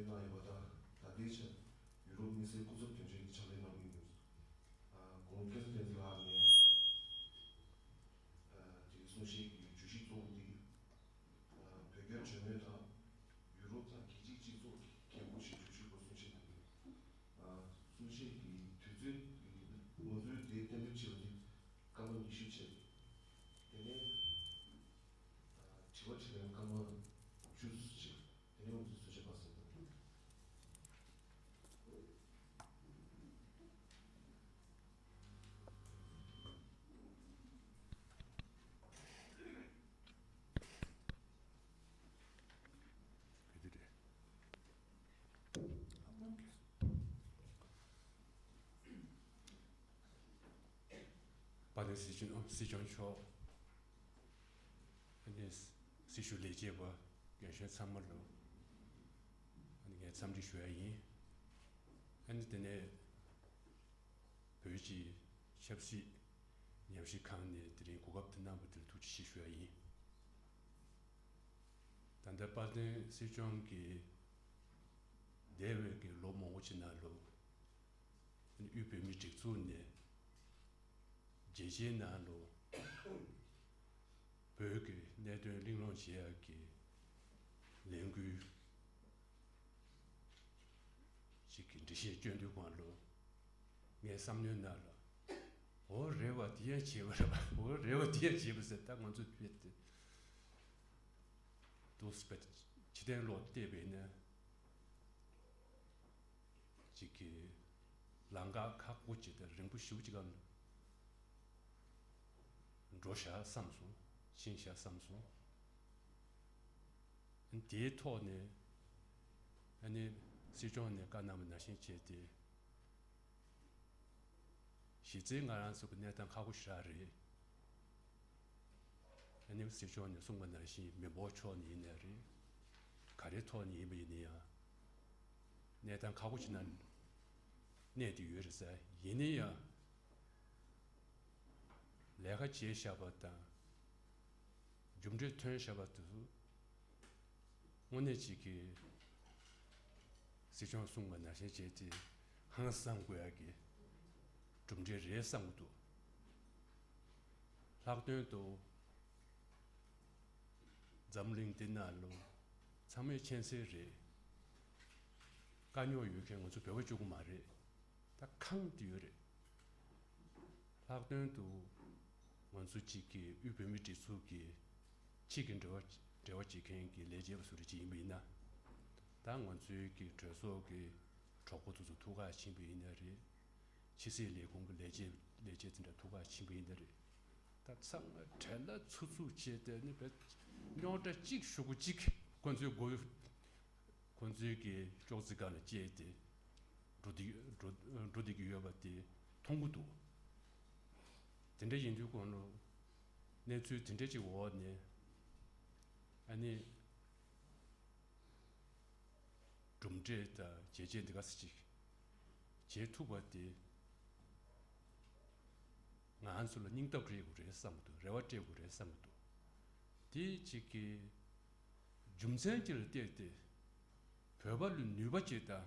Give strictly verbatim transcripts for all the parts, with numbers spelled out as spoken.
གནང་ཡོད་པ་དང་། ད་ལྟའི་ཆར་ཡུ་རོབ་དམིགས་བསལ་སྐུ་ཚབ་དོན་གཅོད་ཀྱི་ཕྱག་ལས་གནང་གི་ཡོད། ཨ། དགོང་དྲོ་སྐལ་བཟང་བསྟན་འཛིན་ལགས་ནས། ཨ། དེའི་གསུང་བཤད་ཀྱི་བརྗོད་གཞི་གཙོ་བོ་འདི། ཨ། བོད་རྒྱ་འབྲེལ་མོལ་དང་ཡུ་རོབ་དང་རྒྱལ་སྤྱིའི་སྤྱི་ཚོགས་ཀྱི་འགན་འཁུར་ཞེས་བརྗོད་གཞི་སྐོར་གསུང་བཤད་གནང་ཡོད། ཨ། གསུང་བཤད་ཀྱི་དུས་ཚོད་ཀྱི་ང་ཚོའི་དེའི་གཏན་འབེབས་བྱས་པ་འདི་སྐར་མ་ཉི་ཤུ་བྱས། དེ་ནས། ཨ། དྲི་བ་དྲིས་ལན་སྐར་མ་བཅུ་བྱས། དེ་ནས་ང་ཚོས་གསུང་བཤད་པ་སེམས་གཏོང་། དཔལ་ལྡན་སྲིད་སྐྱོང་། སྲིད་སྐྱོང་མཆོག་ཨ་ནི་སྲི་ཞུ་ལས་བྱེད་པ་རྒན་གཞོན་ཚང་མ་ལ་ཨ་ནི་ངས་འཚམས་འདྲི་ཞུ་ཡ་ཡིན། ཨ་ནི་དེ་ནས་བོད་ཀྱི་ཆབ་སྲིད་ཉམས་ཞིབ་ཁང་ནས་དེ་རིང་གོ་སྐབས་དེ་གནང་བ་དེར་ཐུགས་རྗེ་ཆེ་ཞུ་ཡ་ཡིན། ད་ལྟ་དཔལ་ལྡན་སྲིད་སྐྱོང་གིས་འདས་པའི་གི་ལོ་མང་པོ་ཅིག་ནང་ལ་དབུས་བོད་མིའི་སྒྲིག་འཛུགས་ནས་རྒྱལ་སྤྱིའི་ནང་ལ་བོད་ཀྱི་གནད་དོན་གླེང་སློང་བྱེད་ཡག་གི་ལས་འགུལ་ཅིག་གི་འགྲེལ་བཤད་སྐྱོན་དུས་སྒང་ལ་ངའི་བསམ་བློའི་ནང་ལ། འོ་རེད་བ། དེ་ཡང་བྱས་པ་རེད་བ། འོ་རེད་བ། དེ་ཡང་བྱས་པ་ཟེར། ད་ང་ཚོ་བོད་དེ་འདུག་སེ་ཕྱི་བལྟས་ལོག་བལྟས་པས་ན། ཅིག་གི་ལམ་ཁ་ཁག་པོ་ཅིག་དང་རིང་པོ་ཞེ་པོ་ཅིག་ག་འགྲོ་བཞག་བསམ་སོང་། ཕྱིན་བཞག་བསམ་སོང་། དེའི་ཐོག་ནས་ཨ་ནི་སྲིད་སྐྱོང་ནས་བཀའ་གནང་བ་ནང་བཞིན་བྱས་ཏེ། གཞི་རྩའི་ང་རང་ཚོ་གི་གནས་སྟངས་ཁག་པོ་ཞེ་དྲག་རེད། ཨ་ནི་སྲིད་སྐྱོང་ནས་གསུངས་པ་ནང་བཞིན་མི་འབོར་ཕྱོགས་ནས་ཡིན་ནའི་རེད། ག་རེའི་ཐོག་ནས་ཡིན་པ་ཡིན་ན་ཡང་། གནས་སྟངས་ཁག་པོ་ཅིག་ནང་གནས་བསྡད་ཡོད་རེད་ཟེར། ཡིན་ན་ཡང་། ལས་ཀ་བྱས་བཞག་པ་དང་། མཇུག་འབྲས་ཐོན་བཞག་པ་དེ་ཚོ་དངོས་གནས་ཅིག་གི་སྲིད་སྐྱོང་གསུངས་པ་ནང་བཞིན་བྱས་ཏེ་ཧང་སང་དགོས་ཡག་གི་གྲུབ་འབྲས་རེད་བསམ་གྱི་འདུག། ལྷག་དོན་དུ་འཛམ་གླིང་འདི་ནང་ལ་ཚང་མས་མཁྱེན་གསལ་རེད། དཀའ་རྙོག་ཡོད་མཁན་ང་ཚོ་བོད་པ་གཅིག་པུ་མ་རེད། ད་གང་དུ་ཡོད་རེད། ལྷག་དོན་དུ་ང་ཚོ་གཅིག་གི་དབུས་བོད་མིའི་སྒྲིག་འཛུགས་ཀྱི་ཕྱི་གི་འབྲེལ་བ་འབྲེལ་བ་བྱེད་མཁན་གྱི་ལས་བྱེད་པ་སུ་རེ་ཅིག་ཡིན་པ་ཡིན་ན། ད་ང་ཚོའི་གི་གྲོས་ཚོགས་ཀྱི་གྲོགས་པོ་དེ་ཚོ་ཐུག་ག་ཕྱིན་པ་ཡིན་ན་རེད། ཕྱི་སྲིད་ལས་ཁུངས་ཀྱི་ལས་བྱེད་ལས་བྱེད་དེ་འདྲ་ཐུག་ག་ཕྱིན་པ་ཡིན་ན་རེད། ད་ཚང་མ་བྲེལ་ལ་འཚུབ་འཚུབ་བྱས་ཏེ་ནི་བས་རྙོག་དྲ་གཅིག་གཞུག་གུ་གཅིག་ཁོ་ཚོའི་མགོ་ཁོ་ཚོའི་གི་ཅོག་ཙེ་སྒང་ལ་བཅད་དེ་འགྲོ་བསྡད་འགྲོ་འགྲོ་བསྡད་ཀྱི་ཡོད་པ་དེ་མཐོང་གི་འདུག། དེ་འདྲ་ཡིན་དུས་གོང་ལ་གནས་ཚུལ་དེ་འདྲ་ཅིག་འོག་ནས་ཨ་ནི་གྲུབ་འབྲས་དང་བྱས་རྗེས་འདི་ག་ཚོད་ཅིག་བྱེད་ཐུབ་པ་དེ་ང་ཚོ་ལ་སྙིང་སྟོབས་སྤྲད་དགོས་རེད་བསམ་གྱི་འདུག། རེ་བ་སྤྲད་དགོས་རེད་བསམ་གྱི་འདུག། དེ་གཅིག་གི་རྒྱུ་མཚན་གཅིག་ལ་བལྟས་ཏེ་བོད་པ་ལ་ནུས་པ་གཅིག་དང་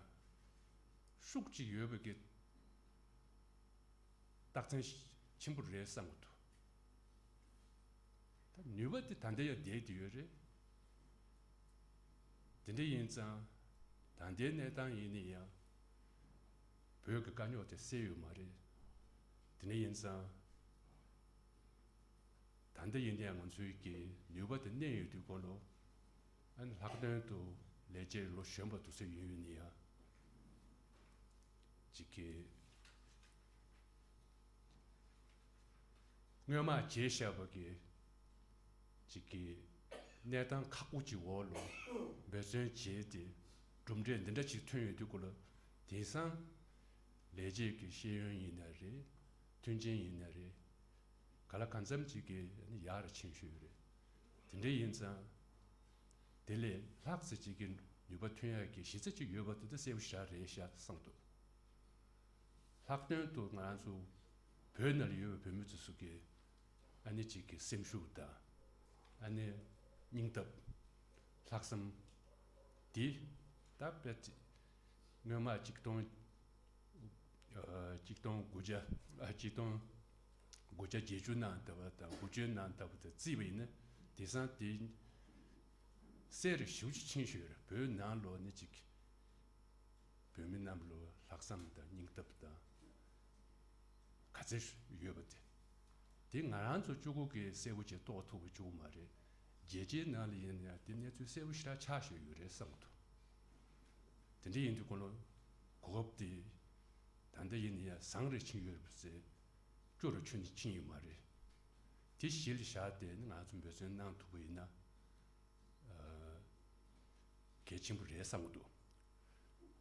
ཤུགས་གཅིག་ཡོད་པའི་གི་རྟགས་མཚན་ཆེན་པོ་རེད་བསམ་གྱི་འདུག། ད་ནུས་པ་དེ་ད་ལྟ་ཡང་བསྡད་དེ་ཡོད་རེད། དེ་འདྲ་ཡིན་ཙང་ད་ལྟའི་གནས་སྟངས་ཡིན་ན་ཡང་བོད་ཀྱི་དཀའ་རྙོག་དེ་སེལ་ཡོད་མ་རེད། དེ་འདྲ་ཡིན་ཙང་། ད་ལྟ་ཡིན་ནའང་ང་ཚོའི་གི་ནུས་པ་དེ་གནས་ཡོད་དུས་གོ་ལོ། ཨ་ནི་ལྷག་དོན་དུ་ལས་བྱེད་ལོ་གཞོན་པ་དུ་ཚོད་ཡོད་ཡོད་ནི་ཡང་ཅིག་གི་སྔོན་མ་བྱས་བཞག་པ་གི་ཅིག་གི་གནས་སྟངས་ཁག་པོ་ཅིག་འོག་ལ་འབད་བརྩོན་བྱས་ཏེ་གྲུབ་འབྲས་འདི་འདྲ་ཅིག་ཐོན་ཡོད་དུས་གོ་ལོ། དེང་སང་ལས་བྱེད་ཀྱི་ཤེས་ཡོན་ཡིན་ན་རེད། མཐུན་རྐྱེན་ཡིན་ན་རེད། ག་ལ་གང་འཚམ་ཅིག་གིས་ཡག་རུ་ཕྱིན་ཤོས་རེད། དེ་འདྲ་ཡིན་ཙང་། དེ་ལས་ལྷག་ཙམ་ཅིག་གི་ནུས་པ་ཐོན་ཡག་གི་གཞི་རྩ་ཅིག་ཡོད་པ་དེ་ད་གསལ་པོ་ཞེ་དྲག་རེད་ཤག་བསམ་འདུག། ལྷག་དོན་དུ་ང་རང་ཚོ་བོད་ནང་ལ་ཡོད་པའི་བོད་མི་ཚོ་ཚོ་གི་ཨ་ནི་ཅིག་གི་སེམས་ཤུགས་དང་ཨ་ནི་སྙིང་སྟོབས། ལྷག་བསམ། དེ་ ད་དཔེ་དེ་སྔོན་མ་གཅིག་སྟོང་ཨ་གཅིག་སྟོང་དགུ་བརྒྱ་ཨ་གཅིག་སྟོང་དགུ་བརྒྱ་བརྒྱད་ཅུ་ནང་ལྟ་བུ་དང་དགུ་བཅུ་ནང་ལྟ་བུ་དེ་བརྩིས་པ་ཡིན་ན། དེང་སང་དེ་གསལ་རུ་ཞེ་པོ་ཅིག་ཕྱིན་ཤོས་རེད། བོད་ནང་ལོགས་ནས་ཅིག་བོད་མི་རྣམས་ལ་ལྷག་བསམ་དང་སྙིང་སྟོབས་དང་ག་ཚོད་ཡོད་པ་དེ། དེ་ང་རང་ཚོ་གཅིག་པོ་གིས་གསལ་པོ་ཅིག་རྟོགས་ཐུབ་པ་གཅིག་པོ་མ་རེད། རྒྱལ་སྤྱིའི་ནང་ལ་ཡིན་ན་ཡང་དེ་གནས་ཚུལ་གསལ་པོ་ཞེ་དྲག་ཆགས་བཞག་ཡོད་རེད་བསམ་གྱི་འདུག་དེ་འདྲ་ཡིན་དུས་ཁོ་ལ་གོ་སྐབས་དེ་ད་ལྟ་ཡིན་ན་ཡང་བཟང་རེ་ཕྱིན་ཡོད་རེད་ཟེར། སྐྱོ་རུ་ཁྱོན་ནས་ཕྱིན་ཡོད་མ་རེད། དེ་གཞི་ལ་བཞག་སྟེ་ནི་ང་ཚོ་འབད་བརྩོན་གནང་ཐུབ་པ་ཡིན་ན། ཨ། གལ་ཆེན་པོ་རེད་བསམ་གྱི་འདུག་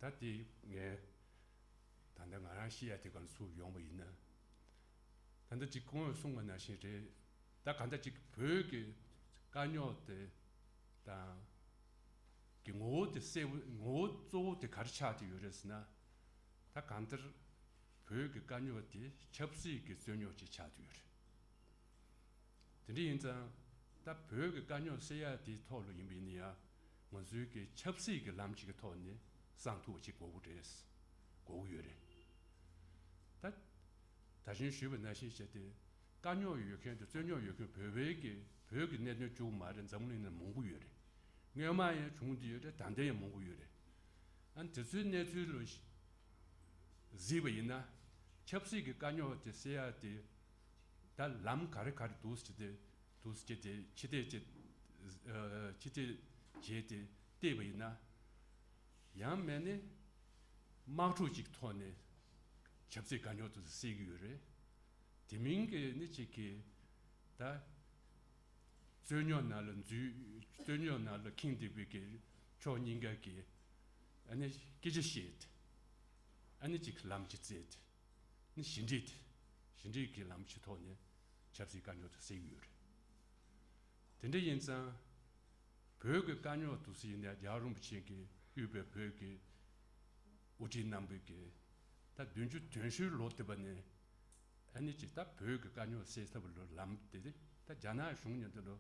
ད་དེ་ངས་ད་ལྟ་ང་རང་བཤད་ཡ་དེ་ག་ལ་ཚུར་ཡོང་བ་ཡིན་ན། ད་ལྟ་ཅིག་སྐུ་ངོས་གསུངས་པ་ནང་བཞིན་རེད། ད་ག་འདྲ་ཅིག་བོད་ཀྱི་དཀའ་རྙོག་དེ་དང་གི་ངོ་བོ་དེ་གསལ་པོ་ངོ་བོ་གཙོ་བོ་དེ་ག་རེ་ཆགས་བསྡད་ཡོད་རེད་ཟེར་ན། ད་གང་ལྟར་བོད་ཀྱི་དཀའ་རྙོག་དེ་ཆབ་སྲིད་ཀྱི་རྩོད་རྙོག་ཅིག་ཆགས་བསྡད་ཡོད་རེད། དེ་འདྲ་ཡིན་ཙང་ད་བོད་ཀྱི་དཀའ་རྙོག་སེལ་ཡ་དེའི་ཐོག་ལ་ཡིན་པ་ཡིན་ན་ཡང་ང་ཚོའི་གི་ཆབ་སྲིད་ཀྱི་ལམ་ཅིག་གི་ཐོག་ནས་བསང་ཐུབ་པ་ཅིག་དགོས་ཀྱི་རེད། དགོས་ཀྱི་ཡོད་རེད། ད་ད་གིན་ཞུས་པ་ནང་བཞིན་བྱས་ཏེ་དཀའ་རྙོག་ཡོད་མཁན་དང་རྩོད་རྙོག་ཡོད་མཁན་བོད་པའི་གི་བོད་ཀྱི་གནད་དོན་གཅིག་པོ་མ་རེད། འཛམ་གླིང་ནང་མང་པོ་ཡོད་རེད། སྔོན་མ་ཡང་བྱུང་བསྡད་ཡོད་རེད། ད་ལྟ་ཡང་མང་པོ་ཡོད་རེད། ཨ་ནི་དེ་ཚོའི་གནས་ཚུལ་ལ་གཟིགས་པ་ཡིན་ན། ཆབ་སྲིད་ཀྱི་དཀའ་རྙོག་དེ་སེལ་ཡ་དེ་ད་ལམ་ག་རེ་ག་རེ་འདུག་ཟེར་ཏེ་འདུག་ཟེར་ཏེ་ཕྱི་བལྟས་ཅིག་ཨ་ཕྱི་བལྟས་བྱས་ཏེ་བལྟས་པ་ཡིན་ན། ཡང་མིན་ན་དམག་འཁྲུག་ཅིག་ཐོག་ནས་ཆབ་སྲིད་དཀའ་རྙོག་དེ་ཚོ་སེལ་གྱི་ཡོད་རེད། དེ་མིན་གྱི་ནི་ཅིག་གིས་ད་རྩོད་རྙོག་ནང་ལ་འཛུལ། རྩོད་རྙོག་ནང་ལ་ཁེངས་བསྡད་པའི་གི་ཕྱོགས་གཉིས་ཀ་གི་ཨ་ནི་སྐད་ཆ་བཤད། ཨ་ནི་ཅིག་ལམ་ཅིག་བཙལ་ཏེ། ནི་ཞི་འགྲིག་ཞི་འགྲིག་གི་ལམ་ཅིག་ཐོག་ནས་ཆབ་སྲིད་དཀའ་རྙོག་དེ་སེལ་གྱི་ཡོད་རེད། དེ་འདྲ་ཡིན་ཙང་། བོད་ཀྱི་དཀའ་རྙོག་འདུག་སེ་ཡིན་ན་རྒྱལ་བ་རིན་པོ་ཆེ་གིས་དབུས་པའི་བོད་ཀྱི་དབུ་ཁྲིད་རྣམ་པས་ཀྱིས་ད་བདུན་ཅུ་དོན་དགུའི་ལོ་དེ་བ་ནས་ཨ་ནི་ཅིག་ད་བོད་ཀྱི་དཀའ་རྙོག་སེལ་ཐབས་ལ་ལམ་དེ་ད་རྒྱ་ནག་གཞུང་མཉམ་དུ་ལ་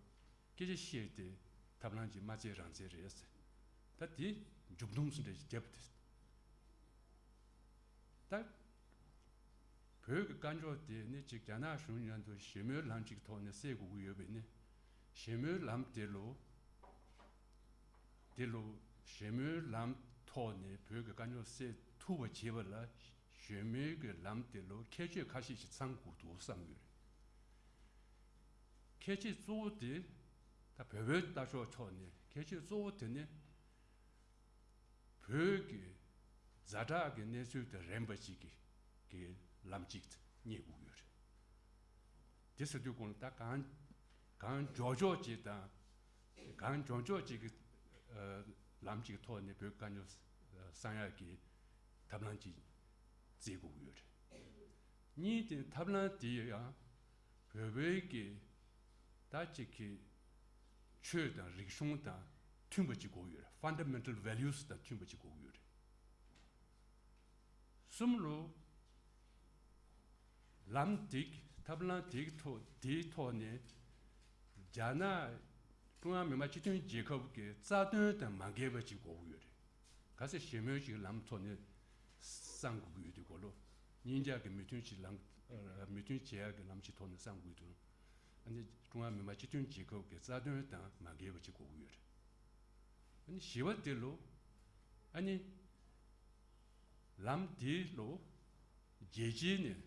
སྐད་ཆ་བཤད་དེ་ཐབས་ལམ་ཅིག་མ་བཙལ་རང་བཙལ་རེད་ཟེར། ད་དེ་མཇུག་སྡོམ་སུ་འདྲ་ཞིག་བརྒྱབ་སྟེ། ད་བོད་ཀྱི་དཀའ་རྙོག་དེ་ནི་ཅིག་རྒྱ་ནག་གཞུང་མཉམ་དུ་ཞི་མོལ་ལམ་ཅིག་ཐོག་ནས་སེལ་དགོས་ཀྱི་ཡོད་པས་ནི། ཞི་མོལ་ལམ་དེ་ལོ། དེ་ལོ། ཞི་མོལ་ལམ་ཐོག་ནས་བོད་ཀྱི་དཀའ་རྙོག་སེལ་ཐུབ་པ་བྱེད་པ་ལ་ཞི་མོལ་གྱི་ལམ་དེ་ལོ་ཁྱད་ཆོས་ཁ་ཤས་ཤིག་ཚང་དགོས་འདུག་བསམ་ཡོད་རེད། ཁྱད་ཆོས་གཙོ་བོ་དེ་ད་བོད་པའི་ལྟ་ཕྱོགས་ཐོག་ནས་ཁྱད་ཆོས་གཙོ་བོ་དེ་ནི། བོད་ཀྱི་ཛ་དྲག་གི་གནས་ཚུལ་དེ་རན་པ་ཅིག་གི་གི་ལམ་ཅིག་རྙེད་དགོས་ཡོད་རེད། དེ་ཟེར་དུས་གོང་ད་གང་གང་མགྱོགས་མགྱོགས་ཅིག་དང་གང་མགྱོགས་མགྱོགས་ཅིག་གི་ལམ་ཅིག་གི་ཐོག་ནས་བོད་དཀའ་རྙོག་སེལ་ཡག་གི་ཐབས་ལམ་ཅིག་བཙལ་དགོས་ཀྱི་ཡོད་རེད། གཉིས་དེ་ཐབས་ལམ་དེ་ཡང་བོད་པའི་གི་ད་ཅིག་གི་ཆོས་དང་རིག་གཞུང་དང་མཐུན་པ་ཅིག་དགོས་ཡོད་རེད། Fundamental Values དང་མཐུན་པ་ཅིག་དགོས་ཡོད་རེད། གསུམ་ལོ། ལམ་དེ་ཐབས་ལམ་དེའི་ཐོག་དེའི་ཐོག་ནས་རྒྱ་ནག་ཀྲུང་དབྱང་མི་དམངས་སྤྱི་མཐུན་རྒྱལ་ཁབ་ཀྱི་རྩ་དོན་དང་མ་འགལ་བ་ཅིག་དགོས་ཀྱི་ཡོད་རེད། གལ་སྲིད་ཞི་མོལ་གྱི་ལམ་ཐོག་ནས་བསང་དགོས་ཀྱི་ཡོད་དུས་གོ་ལོ། གཉིས་ཆ་གི་མོས་མཐུན་གྱི་ལམ་མོས་མཐུན་བྱེད་ཡག་གི་ལམ་གྱི་ཐོག་ནས་བསང་དགོས་དུས། ཨ་ནི་ཀྲུང་དབྱང་མི་དམངས་སྤྱི་མཐུན་རྒྱལ་ཁབ་ཀྱི་རྩ་དོན་དང་མ་འགལ་བ་ཅིག་དགོས་ཀྱི་ཡོད་རེད། ཨ་ནི་བཞི་པ་དེ་ལོ། ཨ་ནི། ལམ་དེ་ལོ། རྒྱལ་སྤྱིའི་ནས་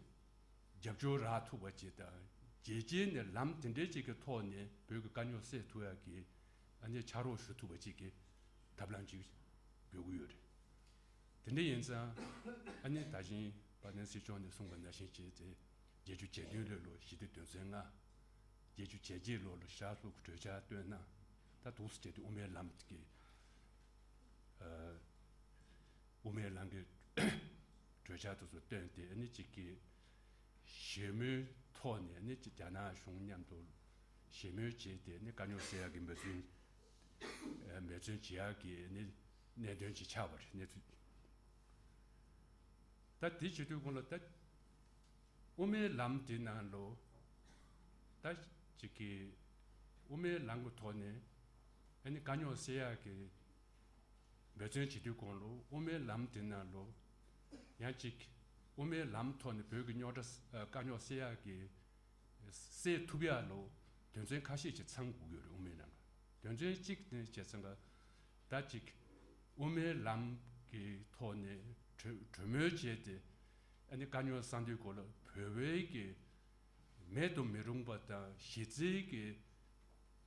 རྒྱབ་སྐྱོར་རག་ཐུབ་པ་ཅིག་དང་རྒྱལ་སྤྱིའི་ནས་ལམ་དེ་འདྲའི་ཅིག་གི་ཐོག་ནས་བོད་ཀྱི་དཀའ་རྙོག་སེལ་ཐུབ་ཡག་གི་ཨ་ནི་ཕྱག་རོགས་ཞུ་ཐུབ་པ་ཅིག་གི་ཐབས་ལམ་ཅིག་དགོས་ཀྱི་ཡོད་རེད། དེ་འདྲ་ཡིན་ཙང་ཨ་ནི་ད་གིན་དཔལ་ལྡན་སྲིད་སྐྱོང་ནས་གསུངས་པ་ནང་བཞིན་བྱས་ཏེ་བརྒྱད་ཅུ་གྱ་བདུན་ལོའི་ལོ་ཞི་བདེ་དོན་ཚན་ལྔ། བརྒྱད་ཅུ་གྱ་བརྒྱད་ལོ་ལ་ཞྭ་ལྷུག་གི་གྲོས་འཆར་བཏོན་གནང་། ད་འདུག་སེ་བྱས་ཏེ་དབུ་མའི་ལམ་གྱི་ཨ། དབུ་མའི་ལམ་གྱི་གྲོས་འཆར་དེ་ཚོ་བཏོན་ཏེ་ཨ་ནི་གཅིག་གི་ཞི་མོལ་ཐོག་ནས་ཨ་ནི་གཅིག་རྒྱ་ནག་གཞུང་མཉམ་དུ་ཞི་མོལ་བྱས་ཏེ་ཨ་ནི་དཀའ་རྙོག་སེལ་ཡག་གི་འབད་བརྩོན་ཨ་འབད་བརྩོན་བྱེད་ཡག་གི་ཨ་ནི་གནད་དོན་ཅིག་ཆགས་པ་རེད། གནས་ཚུལ་ད་དེ་བྱེད་དུས་གོང་ལ་ད་དབུ་མའི་ལམ་དེ་ནང་ལོ་ད་གཅིག་གི་དབུ་མའི་ལམ་གྱི་ཐོག་ནས་ཨ་ནི་དཀའ་རྙོག་སེལ་ཡག་གི་འབད་བརྩོན་བྱེད་དུས་གོང་ལོ་དབུ་མའི་ལམ་དེ་ནང་ལོ་ཡང་ཅིག་དབུ་མའི་ལམ་ཐོག་ནས་བོད་ཀྱི་རྙོག་དྲ་ཨ་དཀའ་རྙོག་སེལ་ཡག་གི་སེལ་ཐུབ་ཡག་ལོ་དོན་ཚན་ཁ་ཤས་ཅིག་ཚང་དགོས་ཀྱི་ཡོད་རེད། དབུ་མའི་ལམ་དོན་ཚན་གཅིག་དེ་བྱས་ཙང་ཀ་ད་ཅིག་དབུ་མའི་ལམ་གྱི་ཐོག་ནས་གྲོས་གྲོས་མོལ་བྱས་ཏེ་ཨ་ནི་དཀའ་རྙོག་སེལ་དུས་གོང་ལོ་བོད་པའི་གི་མེད་དུ་མི་རུང་པ་དང་གཞི་རྩའི་གི་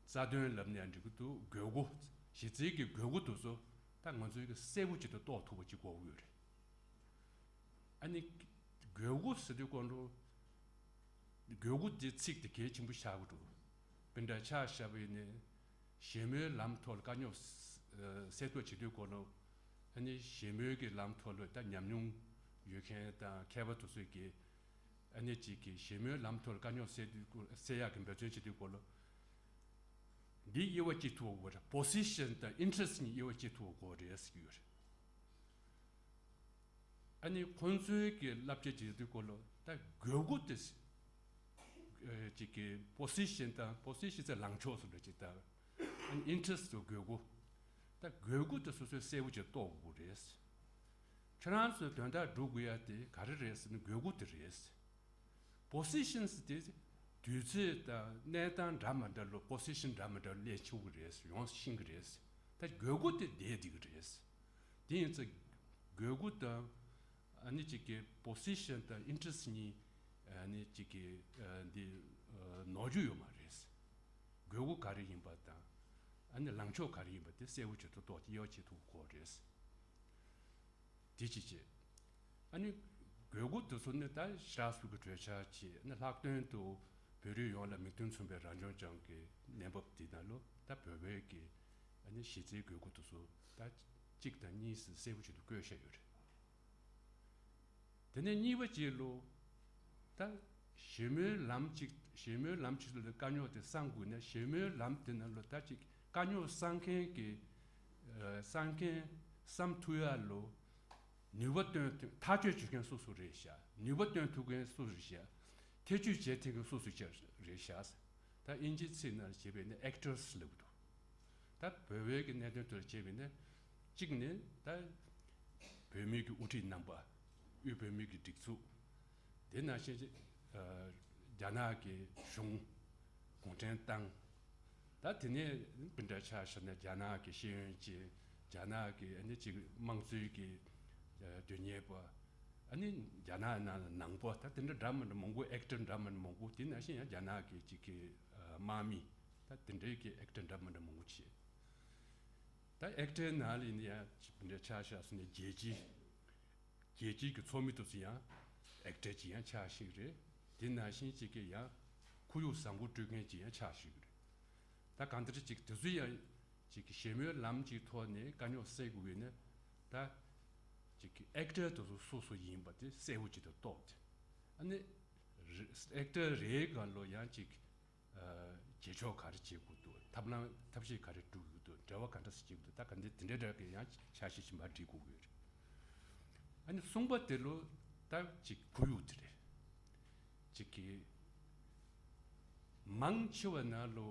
རྩ་དོན་ལབ་ནས་འགྲིག་གི་འདུག་དགོས་མཁོ། གཞི་རྩའི་གི་དགོས་མཁོ་དེ་ཚོ་ད་ང་ཚོའི་གི་གསལ་པོ་ཅིག་ཏུ་རྟོགས་ཐུབ་པ་ཅིག་དགོས་ཀྱི་ཡོད་རེད། ཨ་ནི་དགོས་མཁོ་ཟེར་དུས་གོང་ལོ་དགོས་མཁོ་དེ་ཚིག་དེ་གལ་ཆེན་པོ་ཆགས་ཀྱི་འདུག་དཔེ་འདྲ་ཆ་བཞག་པ་ཡིན་ན་གཞན་མའི་ལམ་ཐོག་ལ་དཀའ་རྙོག་སེལ་ཐབས་བྱེད་དུས་གོང་ལོ་ཨ་ནི་གཞན་མའི་གི་ལམ་ཐོག་ལ་ད་ཉམས་མྱོང་ཡོད་མཁན་དང་མཁས་པ་དེ་ཚོས་གི་ཨ་ནི་གཅིག་གིས་གཞན་མའི་ལམ་ཐོག་ལ་དཀའ་རྙོག་སེལ་དུས་སེལ་ཡག་གི་འབད་བརྩོན་བྱེད་དུས་སྐོར་ལ། འདི་དབྱེ་བ་གཅིག་ཐུབ་པ་དགོས་རེད། པོ་སི་ཤན་དང་ཨིན་ཊི་རེ་སི་ཊི་གཉིས་དབྱེ་བ་གཅིག་ཐུབ་པ་དགོས་རེད་ཟེར་གྱི་ཡོད་རེད། ཨ་ནི་ཁོང་ཚོའི་གི་བསླབ་བྱ་བྱེད་དུས་སྐོར་ལ་ད་དགོས་མཁོ་དེ་ཨ་གཅིག་གི་པོ་སི་ཤན་དང་པོ་སི་ཤན་ཟེར་ལངས་ཕྱོགས་སུ་འགྲོ་ཅིག་ད་ཨ་ནི་ཨིན་ཊི་རེ་སི་ཊི་དང་དགོས་མཁོ། ད་དགོས་མཁོ་དེ་སོ་སོས་གསལ་པོ་ཅིག་རྟོགས་དགོས་རེད། ཁྱོད་རང་ཚོའི་དོན་དག་སྒྲུབ་དགོས་ཡ་དེ་ག་རེ་རེད་ཟེར་ན་དགོས་མཁོ་དེ་རེད། པོ་སི་ཤན་སི་དེ་དུས་ཚོད་དང་གནས་སྟངས་འདྲ་མི་འདྲ་ལོ་པོ་སི་ཤན་འདྲ་མི་འདྲ་སླེབས་ཆོག་གི་རེད། ཡོང་ཤེས་ཀྱི་རེད། ད་དགོས་མཁོ་དེ་བསྡད་བསྡད་ཀྱི་རེད། དེ་ཡིན་ཙང་དགོས་མཁོ་དང་ཨ་ནི་གཅིག་གི་པོ་སི་ཤན་དང་ཨིན་ཊི་རེ་སི་ཊི་གཉིས་ཨ་ནི་གཅིག་གི་ཨ་འདི་ཨ་ནོར་རྒྱུ་ཡོད་མ་རེད། དགོས་མཁོ་ག་རེ་ཡིན་པ་དང་ཨ་ནི་ལངས་ཕྱོགས་ག་རེ་ཡིན་པ་དེ་གསལ་པོ་བྱེད་ཐུབ་ཐོག་དེ་དབྱེ་བ་ཕྱེ་ཐུབ་དགོས་རེད། དེ་གཅིག་བྱས། ཨ་ནི་དགོས་མཁོ་དེ་ཚོ་ནི་ད་ཞེ་དྲག་སུ་གི་གྲོས་འཆར་བྱས་ཨ་ནི་ལྷག་དོན་དུ་བོད་རིགས་ཡོངས་ལ་མིག་མདུན་མཚོན་པའི་རང་སྐྱོང་ལྗོངས་ཀྱི་གནས་བབ་འདི་ནང་ལོ་ད་བོད་པའི་གི་ཨ་ནི་གཞི་རྩའི་དགོས་མཁོ་དེ་ཚོ་ད་གཅིག་དང་གཉིས་སུ་གསལ་པོ་ཞིག་ཏུ་བཀོད་བཞག་ཡོད་རེད། དེ་ནས་གཉིས་པ་གཅིག་ལོ། ད་གཞན་མོའི་ལམ་གཅིག་གཞན་མོའི་ལམ་གཅིག་ལ་དཀའ་རྙོག་དེ་སེལ་དགོས་ན་གཞན་མོའི་ལམ་དེ་ནང་ལོ་ད་ཅིག་དཀའ་རྙོག་སེལ་མཁན་གྱི་ཨ་སེལ་མཁན་བསམ་ཐུབ་ཡ་ལོ། ནུས་པ་བཏོན་ཐུབ་ཐག་གཅོད་བྱེད་མཁན་སུ་སུ་རེད་ཤག་ནུས་པ་བཏོན་ཐུབ་མཁན་སུ་རེད་ཤག་ཐེ་ཇུས་བྱེད་ཐུབ་མཁན་སུ་སུ་ཅིག་རེད་ཤག་ད་དབྱིན་ཇིའི་ཚིག་ནང་ལ་བྱས་པས་ན་ཨེག་ཊར་སི་ལབ་ཀྱི་འདུག་ད་བོད་པའི་གི་གནད་དོན་དེ་ལ་བྱས་པས་ན་གཅིག་ནི་ད་བོད་མིའི་གི་དབུ་ཁྲིད་རྣམ་པ། དབུས་བོད་མིའི་གི་སྒྲིག་འཛུགས། དེ་ནང་བཞིན་ཨ་རྒྱ་ནག་གི་གཞུང་། གུང་ཁྲན་ཏང་། ད་དེ་ནས་སྤུན་ཟླ་ཆ་བཞག་ན་རྒྱ་ནག་གི་ཤེས་ཡོན་ཅན། རྒྱ་ནག་གི་ཨ་ནི་ཅིག་དམངས་གཙོའི་གི་ཨ་དོན་གཉེར་པ། ཨ་ནི་རྒྱ་ནག་ནང་ལ་ནང་པ་ད་དེ་འདྲ་འདྲ་མི་འདྲ་མང་པོ་ཨེག་ཊར་འདྲ་མི་འདྲ་མང་པོ་དེ་ནང་བཞིན་ཡང་རྒྱ་ནག་གི་ཅིག་གི་ཨ་དམག་མི་ད་དེ་འདྲའི་གི་ཨེག་ཊར་འདྲ་མི་འདྲ་མང་པོ་བྱས། ད་ཨེག་ཊར་ནང་ལ་ཡིན་ན་ཡང་ཅིག་སྤུན་ཟླ་ཆ་བཞག་སོང་ན་རྒྱལ་སྤྱི། རྒྱལ་སྤྱིའི་གི་ཚོགས་མི་དེ་ཚོ་ཡང་ཨེག་ཊར་ཅིག་ཡང་ཆགས་ཤིག་རེད། དེ་ནང་བཞིན་ཅིག་གི་ཡང་ཁོར་ཡུག་བཟང་པོ་སྤྲོད་མཁན་ཅིག་ཡང་ཆགས་ཤིག་རེད། ད་གང་ལྟར་ཅིག་དེ་ཚོ་ཡང་ཅིག་གི་གཞན་མོའི་ལམ་ཅིག་ཐོག་ནས་དཀའ་རྙོག་སེལ་དགོས་པས་ན་ད་ཅིག་གི་ཨེག་ཊར་དེ་ཚོ་སུ་སུ་ཡིན་པ་དེ་གསལ་པོ་ཅིག་ཏུ་རྟོགས་ཏེ། ཨ་ནི་རེ་ཨེག་ཊར་རེའི་སྒང་ལོ་ཡང་ཅིག་ཨ་རྗེས་ཕྱོགས་ག་རེ་བྱེད་དགོས་འདུག་ཐབས་ལམ་ཐབས་ཤེས་ག་རེ་སྒྲུབ་དགོས་འདུག་འབྲེལ་བ་ག་འདྲ་སེ་བྱེད་དགོས་འདུག་ད་ག་འདི་དེ་འདྲའི་འདྲ་གི་ཡང་ཆ་ཤས་ཤིག་མར་སྒྲིག་དགོས་ཀྱི་ཡོད་རེད། ཨ་ནི་གསུམ་པ་དེ་ལོ་ད་ཅིག་ཁོར་ཡུག་དེ་རེད། ཅིག་གི་མང་ཆེ་བ་ནང་ལོ་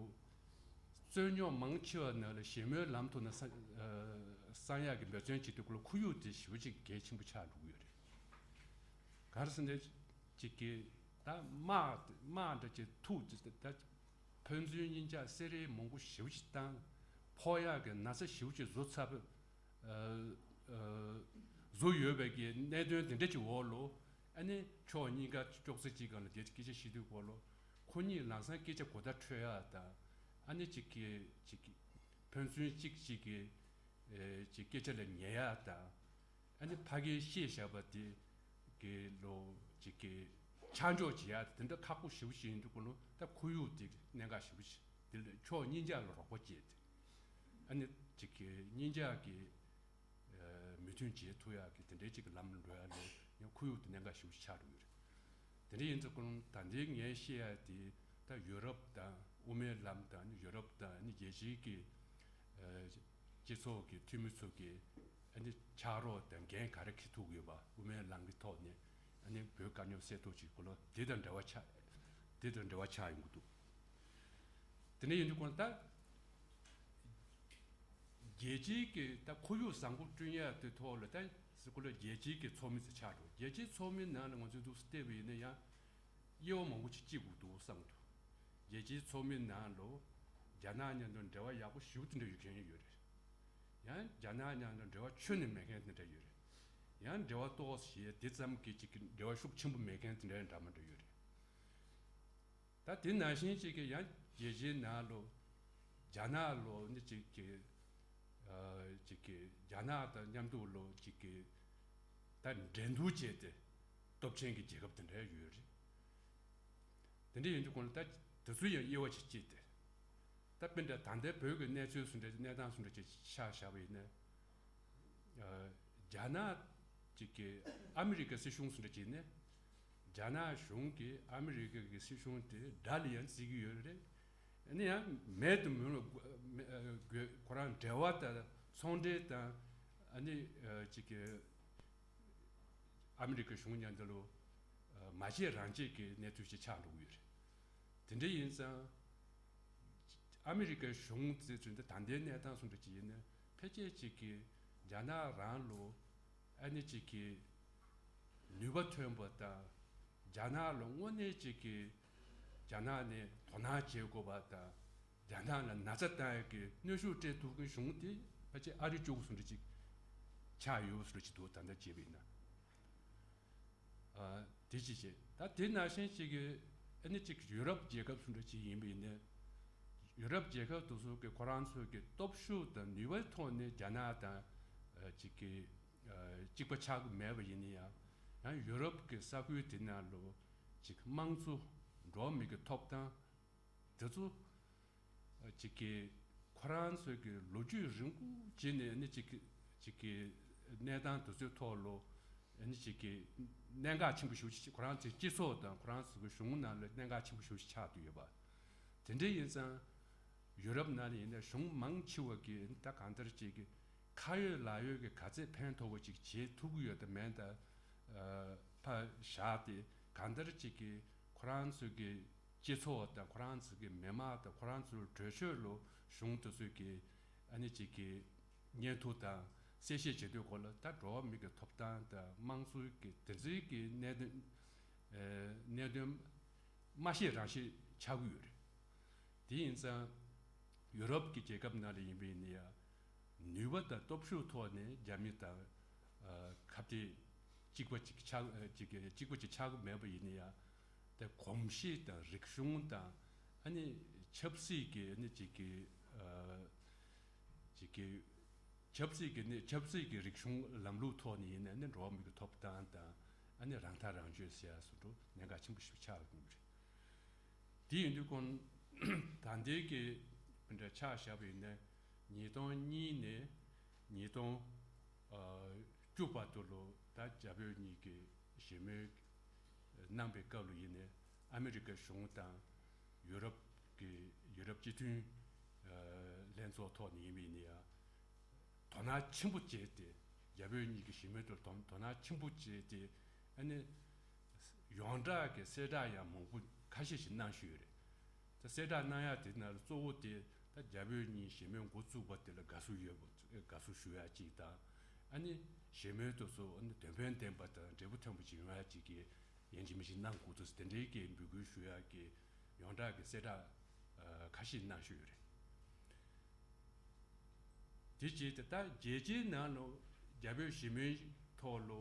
རྩོད་རྙོག་མང་ཆེ་བ་ནང་ལ་གཞན་མོའི་ལམ་ཐོག་ན་ས་ཨ་སང་ཡག་གི་འབད་བརྩོན་བྱེད་དུས་ཁོ་ལ་ཁོར་ཡུག་དེ་ཞེ་པོ་ཅིག་གལ་ཆེན་པོ་ཆགས་འགྲོ་གི་ཡོད་རེད། ག་རེ་ཟེར་ན་ཅིག་གི་ད་དམག་དམག་འདྲ་ཅིག་ཐུག་ཅིག་ད་ཕན་ཚུན་གཉིས་ཆ་བསད་རེས་མང་པོ་ཞེ་པོ་ཅིག་བཏང་། ཕོག་ཡག་གི་ན་ཚ་ཞེ་པོ་ཅིག་བཟོ་ཚར་བ། ཨ་ཨ་བཟོ་ཡོད་པའི་གི་གནད་དོན་དེ་འདྲ་ཅིག་འོག་ལོ། ཨ་ནི་ཕྱོགས་གཉིས་ཀ་ཅོག་ཙེ་གཅིག་སྒང་ལ་བསྡད་དེ་སྐད་ཆ་བཤད་དུས་སྐོར་ལོ། ཁོ་གཉིས་ལམ་སང་སྐད་ཆ་གོ་བརྡ་འཕྲོད་ཡག་དང་། ཨ་ནི་གཅིག་གི་གཅིག་གི་ཕན་ཚུན་གཅིག་གཅིག་གི་ཨེ་ཅིག་སྐད་ཆ་ལ་ཉན་ཡག་དང་། ཨ་ནི་ཕ་གིའི་བཤད་བཞག་པ་དེ་གི་ལོ་ཅིག་གི་ཆ་འཇོག་བྱེད་ཡག་དེ་འདྲ་ཁག་པོ་ཞེ་པོ་ཞིག་ཡིན་དུས་ཁོ་ལོ་ད་ཁོར་ཡུག་དེ་གནད་འགག་ཞེ་པོ་ཞིག་དེ་ལ་ཕྱོགས་གཉིས་ཆ་ལ་རོགས་པ་བྱས་ཏེ། ཨ་ནི་ཅིག་གི་གཉིས་ཆ་གི་ཨ་མོས་མཐུན་བྱེད་ཐུབ་ཡག་གི་དེ་འདྲའི་ཅིག་གི་ལམ་འགྲོ་ཡག་ལོ་ཡང་ཁོར་ཡུག་དེ་གནད་འགག་ཞེ་པོ་ཞིག་ཆགས་འགྲོ་གི་རེད། དེ་འདྲ་ཡིན་དུས་ཁོ་ལོ་ད་ལྟའི་ངས་བཤད་ཡག་དེ་ད་ཡུ་རོབ་དང་དབུ་མའི་ལམ་དང་ཨ་ནི་ཡུ་རོབ་དང་ཨ་ནི་རྒྱལ་སྤྱིའི་གི་ཨ་སྤྱི་ཚོགས་ཀྱི་འཐུས་མི་ཚོ་གིས་ཨ་ནི་ཕྱག་རོགས་དང་འགན་ག་རེ་འཁྱེར་ཐུབ་ཀྱི་ཡོད་པ། དབུ་མའི་ལམ་གྱི་ཐོག་ནས་ཨ་ནི་བོད་དཀའ་རྙོག་སེལ་ཐབས་ཀྱི་སྐོར་ལ་དེ་དང་འབྲེལ་བ་ཆགས། དེ་དང་འབྲེལ་བ་ཆགས་ཡོང་གི་འདུག་དེ་འདྲ་ཡིན་དུས་ཁོང་ད་ རྒྱལ་སྤྱིའི་གི་ད་ཁོར་ཡུག་བཟང་པོ་བསྐྲུན་ཡ་དེ་ཐོག་ལ་ད་སི་ཁོ་ལ་རྒྱལ་སྤྱིའི་གི་ཚོགས་མི་ཚོ་ཆགས་འགྲོ། རྒྱལ་སྤྱིའི་ཚོགས་མི་ནང་ལ་ང་ཚོས་འདུག་སེ་བལྟས་པ་ཡིན་ན་ཡང་དབྱེ་བ་མང་པོ་ཅིག་ཕྱེ་དགོས་འདུག་བསམ་འདུག་རྒྱལ་སྤྱིའི་ཚོགས་མི་ནང་ལ་རྒྱ་ནག་མཉམ་དུ་འབྲེལ་བ་ཡག་པོ་ཞེ་པོ་དེ་འདྲ་ཡོད་མཁན་ཡོད་རེད། ཡང་རྒྱ་ནག་མཉམ་དུ་འབྲེལ་བ་ཁྱོན་ནས་མེད་མཁན་དེ་འདྲ་ཡོད་རེད། ཡང་འབྲེལ་བ་ཏོག་ཙམ་བྱས་དེ་ཙམ་གྱི་ཅིག་གི་འབྲེལ་བ་ཤུགས་ཆེན་པོ་མེད་མཁན་དེ་འདྲ་འདྲ་མི་འདྲ་ཡོད་རེད། ད་དེ་ནང་བཞིན་ཅིག་གི་ཡང་རྒྱལ་སྤྱིའི་ནང་ལ་རྒྱ་ནག་ལ་ནི་ཅིག་གི་ཨ་ཅིག་གི་རྒྱ་ནག་དང་མཉམ་དུ་ལ་ཅིག་གི་ད་འགྲན་བསྡུར་བྱས་ཏེ་སྟོབས་ཆེན་གྱི་རྒྱལ་ཁབ་དེ་འདྲ་ཡོད་རེད། དེ་འདྲ་ཡིན་དུས་གོང་ལ་ད་དེ་ཚོ་ཡང་དབྱེ་བ་ཅིག་ཕྱེ་སྟེ། ད་དཔེར་ན་ད་ལྟའི་བོད་ཀྱི་གནས་ཚུལ་སུ་འདྲ་གནས་སྟངས་སུ་འདྲ་ཅིག་ཆ་བཞག་པ་ཡིན་ན། ཨ་རྒྱ་ནག་ཅིག་གི་ཨ་མི་རི་ཀའི་སྲིད་གཞུང་སུ་འདྲ་ཅིག་ནས་རྒྱ་ནག་གཞུང་གིས་ཨ་མི་རི་ཀ་གི་སྲིད་གཞུང་དེ་དགྲ་ལ་ཡང་བརྩི་གི་ཡོད་རེད། ཨ་ནི་ཡང་མེད་དུ་མི་རུང་བ་ཁོ་རང་འབྲེལ་བ་དང་ཚོང་འབྲེལ་དང་ཨ་ནི་ཅིག་གི་ཨ་མི་རི་ཀའི་གཞུང་མཉམ་དུ་ལ་མ་བྱེད་རང་བྱེད་ཀྱི་གནས་ཚུལ་ཞིག་ཆགས་འགྲོ་གི་ཡོད་རེད། དེ་འདྲ་ཡིན་ཙང་ཨ་མི་རི་ཀའི་གཞུང་ཚོས་ད་ལྟའི་གནས་སྟངས་སུ་འདྲ་ཅིག་ཡིན་ན་ཕལ་ཆེར་ཅིག་གིས་རྒྱ་ནག་རང་ལ་ཨ་ནི་ཅིག་གིས་ནུས་པ་ཐོན་པ་དང་། རྒྱ་ནག་ལ་དངོས་གནས་ཅིག་གིས་རྒྱ་ནག་ནས་དོ་སྣང་བྱེད་དགོས་པ་དང་། རྒྱ་ནག་ལ་ན་ཚ་བཏང་ཡག་གི་གནོན་ཤུགས་སྤྲད་ཐུབ་མཁན་གཞུང་དེ་ཕལ་ཆེར་ཨ་རི་གཅིག་པུ་སུ་འདྲ་ཅིག་ཆགས་ཡོད་སུ་འདྲ་ཅིག་འདུག་ད་ལྟ་བྱས་པ་ཡིན་ན། ཨ་དེ་ཅིག་བྱས། ད་དེ་ནང་བཞིན་ཅིག་གི་ཨ་ནི་ཅིག་ཡུ་རོབ་རྒྱལ་ཁབ་སུ་འདྲ་ཅིག་ཡིན་པ་ཡིན་ན། ཡུ་རོབ་རྒྱལ་ཁབ་དེ་ཚོ་གི་ཁོ་རང་ཚོ་གི་སྟོབས་ཤུགས་དང་ནུས་པའི་ཐོག་ནས་རྒྱ་ནག་དང་ཨ་ཅིག་གི་ཨ་གཅིག་པ་ཆགས་ཀྱི་མེད་པ་ཡིན་ན་ཡང་། ཡང་ཡུ་རོབ་ཀྱི་ས་ཁུལ་དེ་ནང་ལ་ཅིག་དམངས་གཙོ། འགྲོ་བ་མི་གི་ཐོབ་ཐང་དེ་ཚོ་ཅིག་གི་ཁོ་རང་ཚོའི་གི་ལོ་རྒྱུས་རིང་པོ་བྱས་ནས་ནི་ཅིག་གི་ཅིག་གི་གནས་སྟངས་དེ་ཚོའི་ཐོག་ལ་ནི་ཅིག་གི་གནད་འགག་ཆེན་པོ་ཞེ་པོ་ཅིག་ཁོ་རང་ཚོའི་སྤྱི་ཚོགས་དང་ཁོ་རང་ཚོའི་གི་གཞུང་ནང་ལ་གནད་འགག་ཆེན་པོ་ཞེ་པོ་ཅིག་ཆགས་བསྡད་ཡོད་པ། དེ་འདྲ་ཡིན་ཙང་ཡུ་རོབ་ནང་ལ་ཡིན་ན་གཞུང་མང་ཆེ་བ་གིས་ད་གང་ལྟར་ཅིག་གི་ཁ་ཡོད་ལག་ཡོད་ཀྱི་ག་ཚད་ཕན་ཐོགས་པ་ཅིག་བྱེད་ཐུབ་ཀྱི་ཡོད་དམ་མེད་དམ། ཨ་ཕར་བཞག་སྟེ་གང་ལྟར་ཅིག་གི་ཁོ་རང་ཚོའི་གི་སྤྱི་ཚོགས་དང་ཁོ་རང་ཚོའི་གི་མི་དམངས་དང་ཁོ་རང་ཚོའི་གྲོས་ཆོད་ལ་གཞུང་དེ་ཚོས་གི་ཨ་ནི་ཅིག་གི་བརྙན་ཐུང་དང་གསལ་བཤད་བྱེད་དུས་སྐོར་ལ་ད་འགྲོ་བ་མི་གི་ཐོབ་ཐང་དང་དམངས་གཙོའི་གི་དེ་ཚོའི་གི་གནད་དོན་ཨ་གནད་དོན་མ་བཤད་རང་བཤད་ཆགས་ཀྱི་ཡོད་རེད། དེ་ཡིན་ཙང་ཡུ་རོབ་ཀྱི་རྒྱལ་ཁབ་ནང་ལ་ཡིན་པ་ཡིན་ན་ཡང་ནུས་པ་དང་སྟོབས་ཤུགས་ཐོག་ནས་རྒྱ་མི་དང་ཨ་ཁ་གཏད་གཅིག་པ་གཅིག་ཆགས་ཨ་གཅིག་གཅིག་པ་གཅིག་ཆགས་ཀྱི་མེད་པ་ཡིན་ན་ཡང་། དེ་གོམས་གཤིས་དང་རིག་གཞུང་དང་ཨ་ནི་ཆབ་སྲིད་ཀྱི་ཨ་ནི་གཅིག་གི་ཨ་གཅིག་གི་ཆབ་སྲིད་ཀྱི་ནི་ཆབ་སྲིད་ཀྱི་རིག་གཞུང་ལམ་ལུགས་ཐོག་ནས་ཡིན་ན་ནི་འགྲོ་བ་མི་གི་ཐོབ་ཐང་དང་ཨ་ནི་རང་ཐག་རང་གཅོད་ཟེར་ཡ་སོགས་འགྲོ་གནད་འགག་ཆེན་པོ་ཞིག་ཆགས་ཡོང་གི་རེད། དེ་ཡིན་དུས་ཀུན་ད་ལྟའི་གི་འདྲ་ཆ་བཞག་པ་ཡིན་ན་ཉིས་སྟོང་གཉིས་ནས་ཉིས་སྟོང་ཨ་བཅུ་བར་དུ་ལོ་ད་རྒྱ་བོད་གཉིས་ཀྱི་ཞི་མོལ་གནང་པའི་སྐབས་ལ་ཡིན་ནའི་ཨ་མི་རི་ཀའི་གཞུང་དང་ཡུ་རོབ་ཀྱི་ཡུ་རོབ་སྤྱི་མཐུན་ཨ་ལྷན་ཚོགས་ཐོག་ནས་ཡིན་པ་ཡིན་ན་ཡང་། དོ་སྣང་ཆེན་པོ་བྱས་ཏེ་རྒྱ་བོད་གཉིས་ཀྱི་ཞི་མོལ་དུ་དོ་དོ་སྣང་ཆེན་པོ་བྱས་ཏེ་ཨ་ནི་ཡོངས་གྲགས་ཀྱི་གསལ་བསྒྲགས་ཡང་མང་པོ་ཁ་ཤས་ཤིག་གནང་བཞིན་ཡོད་རེད། ད་གསལ་བསྒྲགས་གནང་ཡག་དེ་ནང་ལ་གཙོ་བོ་དེ་ད་རྒྱ་བོད་གཉིས་ཞི་མོལ་འགོ་བཙུགས་པ་དེ་ལ་དགའ་བསུ་ཡོད་པ་དགའ་བསུ་ཞུ་ཡག་གཅིག་དང་། ཨ་ནི་ཞི་མོལ་དེ་ཚོ་ཨ་ནི་དོན་ཕན་ལྡན་པ་དང་འབྲས་བུ་ཐོན་པ་ཅིག་ཡོང་ཡག་ཅིག་གི་ཡིན་གཅིག་མིན་གཅིག་གནང་དགོས་འདུག་དེ་འདྲའི་གི་འབོད་སྐུལ་ཞུ་ཡག་གི་ཡོངས་གྲགས་ཀྱི་གསལ་བསྒྲགས་ཨ་ཁ་ཤས་གནང་བཞིན་ཡོད་རེད། དེ་རྗེས་དེ་ད་རྒྱལ་སྤྱིའི་ནང་ལ་རྒྱ་བོད་ཞི་མོལ་ཐོག་ལ་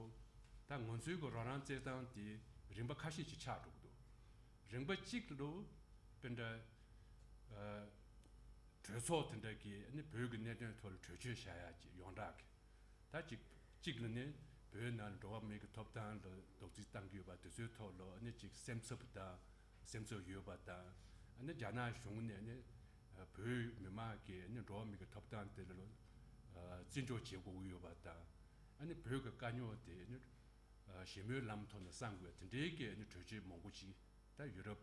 ད་ང་ཚོའི་གི་རོགས་རམ་བྱེད་སྟངས་དེ་རིམ་པ་ཁ་ཤས་ཅིག་ཆགས་འགྲོ་གི་འདུག་རིམ་པ་གཅིག་ལ་དཔེ་འདྲ་ཨ་གྲོས་ཚོགས་དེ་འདྲ་གིས་ཨ་ནི་བོད་ཀྱི་གནད་དོན་ཐོག་ལ་གྲོས་ཆོད་བཞག་ཡག་ཅིག་ཡོངས་གྲགས་ཀྱི། ད་གཅིག་གཅིག་ལ་ནི་བོད་ནང་འགྲོ་བ་མི་གི་ཐོབ་ཐང་ལ་རྡོག་རྫིས་བཏང་གི་ཡོད་པ་དེ་ཚོའི་ཐོག་ལ་ནི་གཅིག་སེམས་འཚབ་དང་སེམས་འཚབ་ཡོད་པ་དང་། ནི་རྒྱ་ནག་གཞུང་ནས་ནི་བོད་མི་མང་གི་ནི་འགྲོ་བ་མི་གི་ཐོབ་ཐང་དེ་ལ་བརྩི་འཇོག་བྱེད་དགོས་ཀྱི་ཡོད་པ་དང་། ནི་བོད་ཀྱི་དཀའ་རྙོག་དེ་ནི་ཞི་མོལ་ལམ་ཐོག་ནས་སེལ་དགོས་དེ་འདྲའི་གི་ནི་གྲོས་ཆོད་མང་པོ་ཅིག་ད་ཡུ་རོབ་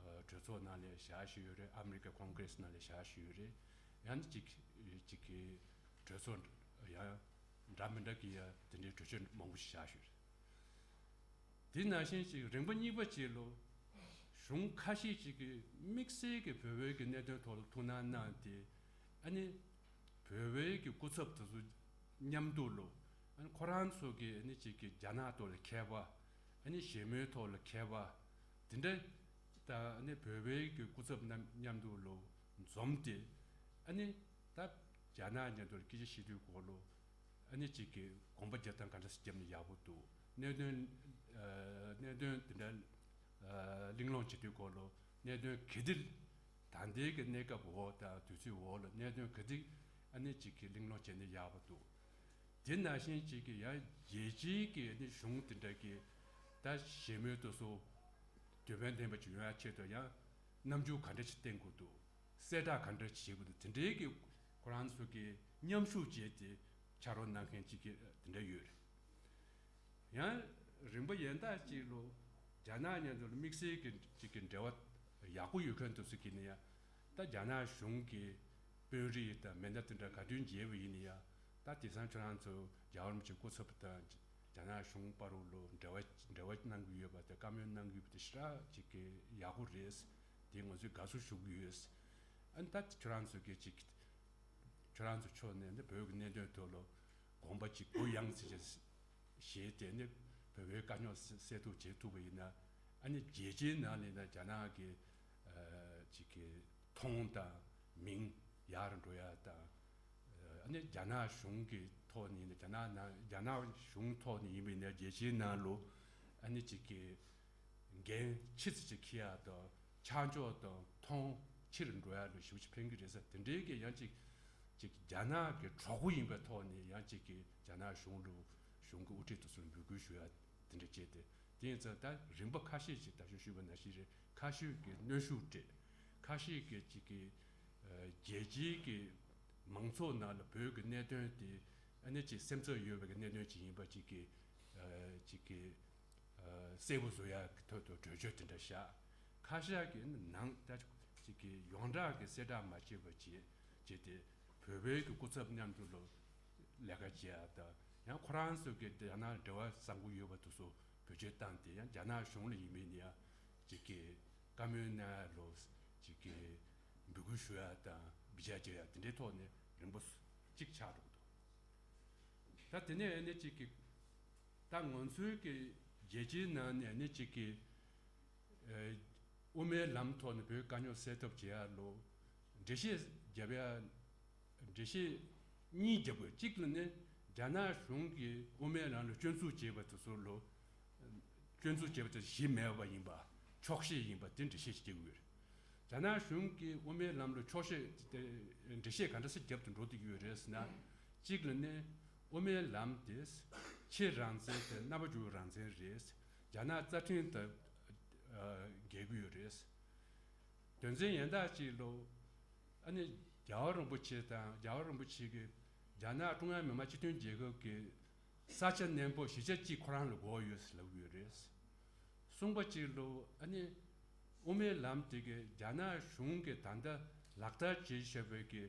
ཨ་གྲོས་ཚོགས་ནང་ལ་བཞག་བཞིན་ཡོད་རེད། ཨ་མི་རི་ཀའི་ཀོང་གྷི་རེ་སི་ནང་ལ་བཞག་བཞིན་ཡོད་རེད། ཡང་ན་གཅིག་གཅིག་གི་གྲོས་ཚོགས་ཡང་འདྲ་མི་འདྲ་གི་ཡ་དེ་འདྲའི་གྲོས་ཆོད་མང་པོ་ཞིག་བཞག་བཞིན་ཡོད་རེད། དེ་ནང་བཞིན་ཅིག་རིམ་པ་གཉིས་པ་ཅིག་ལ་གཞུང་ཁ་ཤས་ཅིག་གིས་དམིགས་བསལ་གྱི་བོད་བོད་ཀྱི་གནད་དོན་ཐོག་ལ་ཐུགས་སྣང་གནང་སྟེ་ཨ་ནི། བོད་པའི་གི་སྐུ་ཚབ་དེ་ཚོ་མཉམ་དུ་ལོ། ཨ་ནི་ཁོ་རང་ཚོ་གི་ཨ་ནི་ཅིག་གི་རྒྱ་ནག་ཐོག་ལ་མཁས་པ། ཨ་ནི་གཞས་མའི་ཐོག་ལ་མཁས་པ། དེ་འདྲ་ད་ཨ་ནི་བོད་པའི་གི་སྐུ་ཚབ་རྣམས་མཉམ་དུ་ལོ་འཛོམས་ཏེ། ཨ་ནི་ད་རྒྱ་ནག་མཉམ་དུ་སྐད་ཆ་བཤད་དུས་སྐོར་ལོ། ཨ་ནི་ཅིག་གི་དགོངས་པ་རྒྱབ་སྟངས་ག་འདྲ་སེ་བརྒྱབ་ན་ཡག་པོ་འདུག་གནད་དོན། ཨ་གནད་དོན་དེ་འདྲ་ཨ་གླེང་སློང་བྱེད་དུས་སྐོར་ལོ། གནད་དོན་ག་དེ། ད་ལྟའི་གི་གནས་སྐབས་འོག་དང་དུས་ཚོད་འོག་ལ་གནད་དོན་ག་དེ་ཨ་ནི་ཅིག་གི་གླེང་སློང་བྱས་ན་ཡག་པོ་འདུག་དེ་ནང་བཞིན་ཅིག་གི་ཡང་རྒྱལ་སྤྱིའི་གི་ཨ་ནི་གཞུང་དེ་འདྲ་གི་ད་གཞས་མའི་དུས་སུ་དོན་ཕན་ལྡན་པ་ཅིག་ཡོང་ཡ་ཆེད་དུ་ཡང་རྣམ་འགྱུར་ག་འདྲ་ཞིག་བསྟན་དགོས་འདུག་གསལ་བསྒྲགས་ག་འདྲ་ཞིག་བྱེད་དགོས་འདུག་དེ་འདྲའི་གི་ཁོ་རང་ཚོ་གི་མཉམ་ཞུགས་བྱས་ཏེ་ཕྱག་རོགས་གནང་མཁན་ཅིག་གི་དེ་འདྲ་ཡོད་རེད། ཡང་རིམ་པ་ཡན་དག་ཅིག་ལོ། རྒྱ་ནག་མཉམ་དུ་དམིགས་བསལ་གྱི་ཅིག་གི་འབྲེལ་བ་ཡག་པོ་ཡོད་མཁན་དུ་སུ་གི་ནི་ཡང་། ད་རྒྱ་ནག་གཞུང་གི་དཔོན་རིགས་དང་མི་སྣ་དེ་འདྲ་ག་དུས་མཇལ་བ་ཡིན་ན་ཡང་། ད་དེང་སང་ཁྱོད་རང་ཚོ་རྒྱལ་བ་རིན་པོ་ཆེ་སྐུ་ཚབ་དང་རྒྱ་ནག་གཞུང་བར་དུ་ལོ་འབྲེལ་བ་འབྲེལ་བ་གནང་གི་ཡོད་པ་དེ་བཀའ་མོལ་གནང་གི་ཡོད་པ་དེ་ཞེ་དྲག་ཅིག་གི་ཡག་པོ་རེད། དེ་ང་ཚོས་དགའ་བསུ་ཞུ་གི་ཡོད། ཨ་ནི་ད་ཁྱོད་རང་ཚོ་གི་ཅིག་ཁྱོད་རང་ཚོ་ཕྱོགས་ནས་ནི་བོད་ཀྱི་གནད་དོན་ཐོག་ལ་དགོངས་པ་ཅིག་གུ་ཡངས་ཙམ་ཅིག་བཞེས་ཏེ་ནི་བོད་པའི་དཀའ་རྙོག་སེལ་སེལ་ཐབས་བྱེད་ཐུབ་པ་ཡིན་ན། ཨ་ནི་རྒྱལ་སྤྱིའི་ནང་ནས་ན་རྒྱ་ནག་གི་ཨ་ཅིག་གི་མཐོང་དང་མིང་ཡར་འགྲོ་ཡ་དང་། ཨ་ནི་རྒྱ་ནག་གཞུང་གི་ཐོག་ནས་ནི་རྒྱ་ནག་ནང་རྒྱ་ནག་གཞུང་ཐོག་ནས་ཡིན་པའི་ནི་རྒྱལ་སྤྱིའི་ནང་ལོ། ཨ་ནི་ཅིག་གི་འགན་ཆེ་ཙམ་ཅིག་འཁྱེར་ཡ་དང་ཆ་འཇོག་དང་མཐོང་ཆེར་འགྲོ་ཡ་ལ་ཞེ་པོ་ཅིག་ཕན་གྱི་རེད་ཟེར། དེ་འདྲའི་གི་ཡང་ཅིག་ཅིག་རྒྱ་ནག་གི་གྲོགས་པོ་ཡིན་པའི་ཐོག་ནས་ཡང་ཅིག་གི་རྒྱ་ནག་གཞུང་ལ་གཞུང་གི་དབུ་ཁྲིད་དེ་ཚོར་འབོད་སྐུལ་ཞུ་ཡ་དེ་འདྲ་བྱས་ཏེ། དེ་ཡིན་ཙང་ད་རིམ་པ་ཁ་ཤས་ཤིག་ད་གཞུང་ཞུས་པ་ནང་བཞིན་རེད། ཁ་ཤས་ཀྱི་གནོན་ཤུགས་སྤྲད། ཁ་ཤས་ཀྱི་ཅིག་གི་ཨ་རྒྱལ་སྤྱིའི་གི་མང་ཚོགས་ནང་ལ་བོད་ཀྱི་གནད་དོན་དེ་ཨ་ནི་ཅིག་སེམས་འཚབ་ཡོད་པའི་གི་གནད་དོན་ཅིག་ཡིན་པ་ཅིག་གི་ཨ་ཅིག་གི་ཨ་གསལ་པོ་བཟོ་ཡག་གི་ཐོག་ཏུ་གྲོས་ཆོད་དེ་འདྲ་བཞག་ཁ་ཤས་ཀྱིས་ནང་ལྟ་ཅིག་གི་ཡོངས་གྲགས་ཀྱི་གསལ་བསྒྲགས་མ་བྱས་པ་བྱས་བྱས་ཏེ། བོད་པའི་གི་སྐུ་ཚབ་མཉམ་དུ་ལོ་ལས་ཀ་བྱེད་ཡ་དང་། ཡང་ཁོ་རང་ཚོ་གི་རྒྱ་ནག་འབྲེལ་བ་བཟང་པོ་ཡོད་པ་དེ་ཚོ་བེད་སྤྱོད་བཏང་སྟེ། ཡང་རྒྱ་ནག་གཞུང་ལ་ཡིན་མིན་ཡང་ཅིག་གི་བཀའ་མོལ་གནང་ཡ་ལོ་ཅིག་གི་འབོད་སྐུལ་ཞུ་ཡ་དང་། བི་ཇ་བྱེད་ཡ་དེ་འདྲའི་ཐོག་ནས་རིམ་པ་གཅིག་ཆགས་འགྲོ་གི་འདུག་ད་དེ་ནས་ཨ་ནི་ཅིག་གི་ད་ང་ཚོའི་གི་རྒྱལ་སྤྱིའི་ནང་ནས་ཨ་ནི་ཅིག་གི་ཨ་དབུ་མའི་ལམ་ཐོག་ནས་བོད་དཀའ་རྙོག་སེལ་ཐབས་བྱེད་ཡ་ལོ། འགྲེལ་བཤད་རྒྱབ་ཡ། འགྲེལ་བཤད་གཉིས་རྒྱབ་དགོས། གཅིག་ལ་ནི་རྒྱ་ནག་གཞུང་གིས་དབུ་མའི་ལམ་ལ་སྐྱོན་འཛུགས་བྱས་པ་དེ་ཚོ་ལོ། སྐྱོན་འཛུགས་བྱས་པ་དེ་གཞི་མེད་པ་ཡིན་པ། འཁྱོག་བཤད་ཡིན་པ་དེ་འགྲེལ་བཤད་ཅིག་རྒྱག་དགོས། རྒྱ་ནག་གཞུང་གིས་དབུ་མའི་ལམ་ལ་འཁྱོག་བཤད་དེ་འགྲེལ་བཤད་ག་འདྲ་སེ་རྒྱབ་ཏུ་འགྲོ་བསྡད་ཀྱི་ཡོད་རེད་ཟེར་ན། གཅིག་ལ་ནི་དབུ་མའི་ལམ་དེ་ཕྱི་རང་བཙན་དང་རྣམ་པ་འགྱུར་རང་བཙན་རེད། རྒྱ་ནག་རྩ་ཁྲིམས་དང་འགལ་གྱི་ཡོད་རེད། དོན་ཚན་ཡན་དག་ཅིག་ལོ། ཨ་ནི་རྒྱལ་བ་རིན་པོ་ཆེ་དང་། རྒྱལ་བ་རིན་པོ་ཆེ་གིས་རྒྱ་ནག་ཀྲུང་དབྱང་མི་དམངས་སྤྱི་མཐུན་རྒྱལ་ཁབ་ཀྱི་ས་ཆ་ནན་པོ་གཞིས་ཆགས་གཅིག་ཁོ་རང་ལ་དགོས་ཡོད་ཟེར་ལབ་ཡོད་རེད། གསུངས་པ་གཅིག་ལོ། ཨ་ནི་དབུ་མའི་ལམ་དེ་གི་རྒྱ་ནག་གཞུང་གིས་ད་ལྟ་ལག་བསྟར་བྱེད་བཞིན་པའི་གི་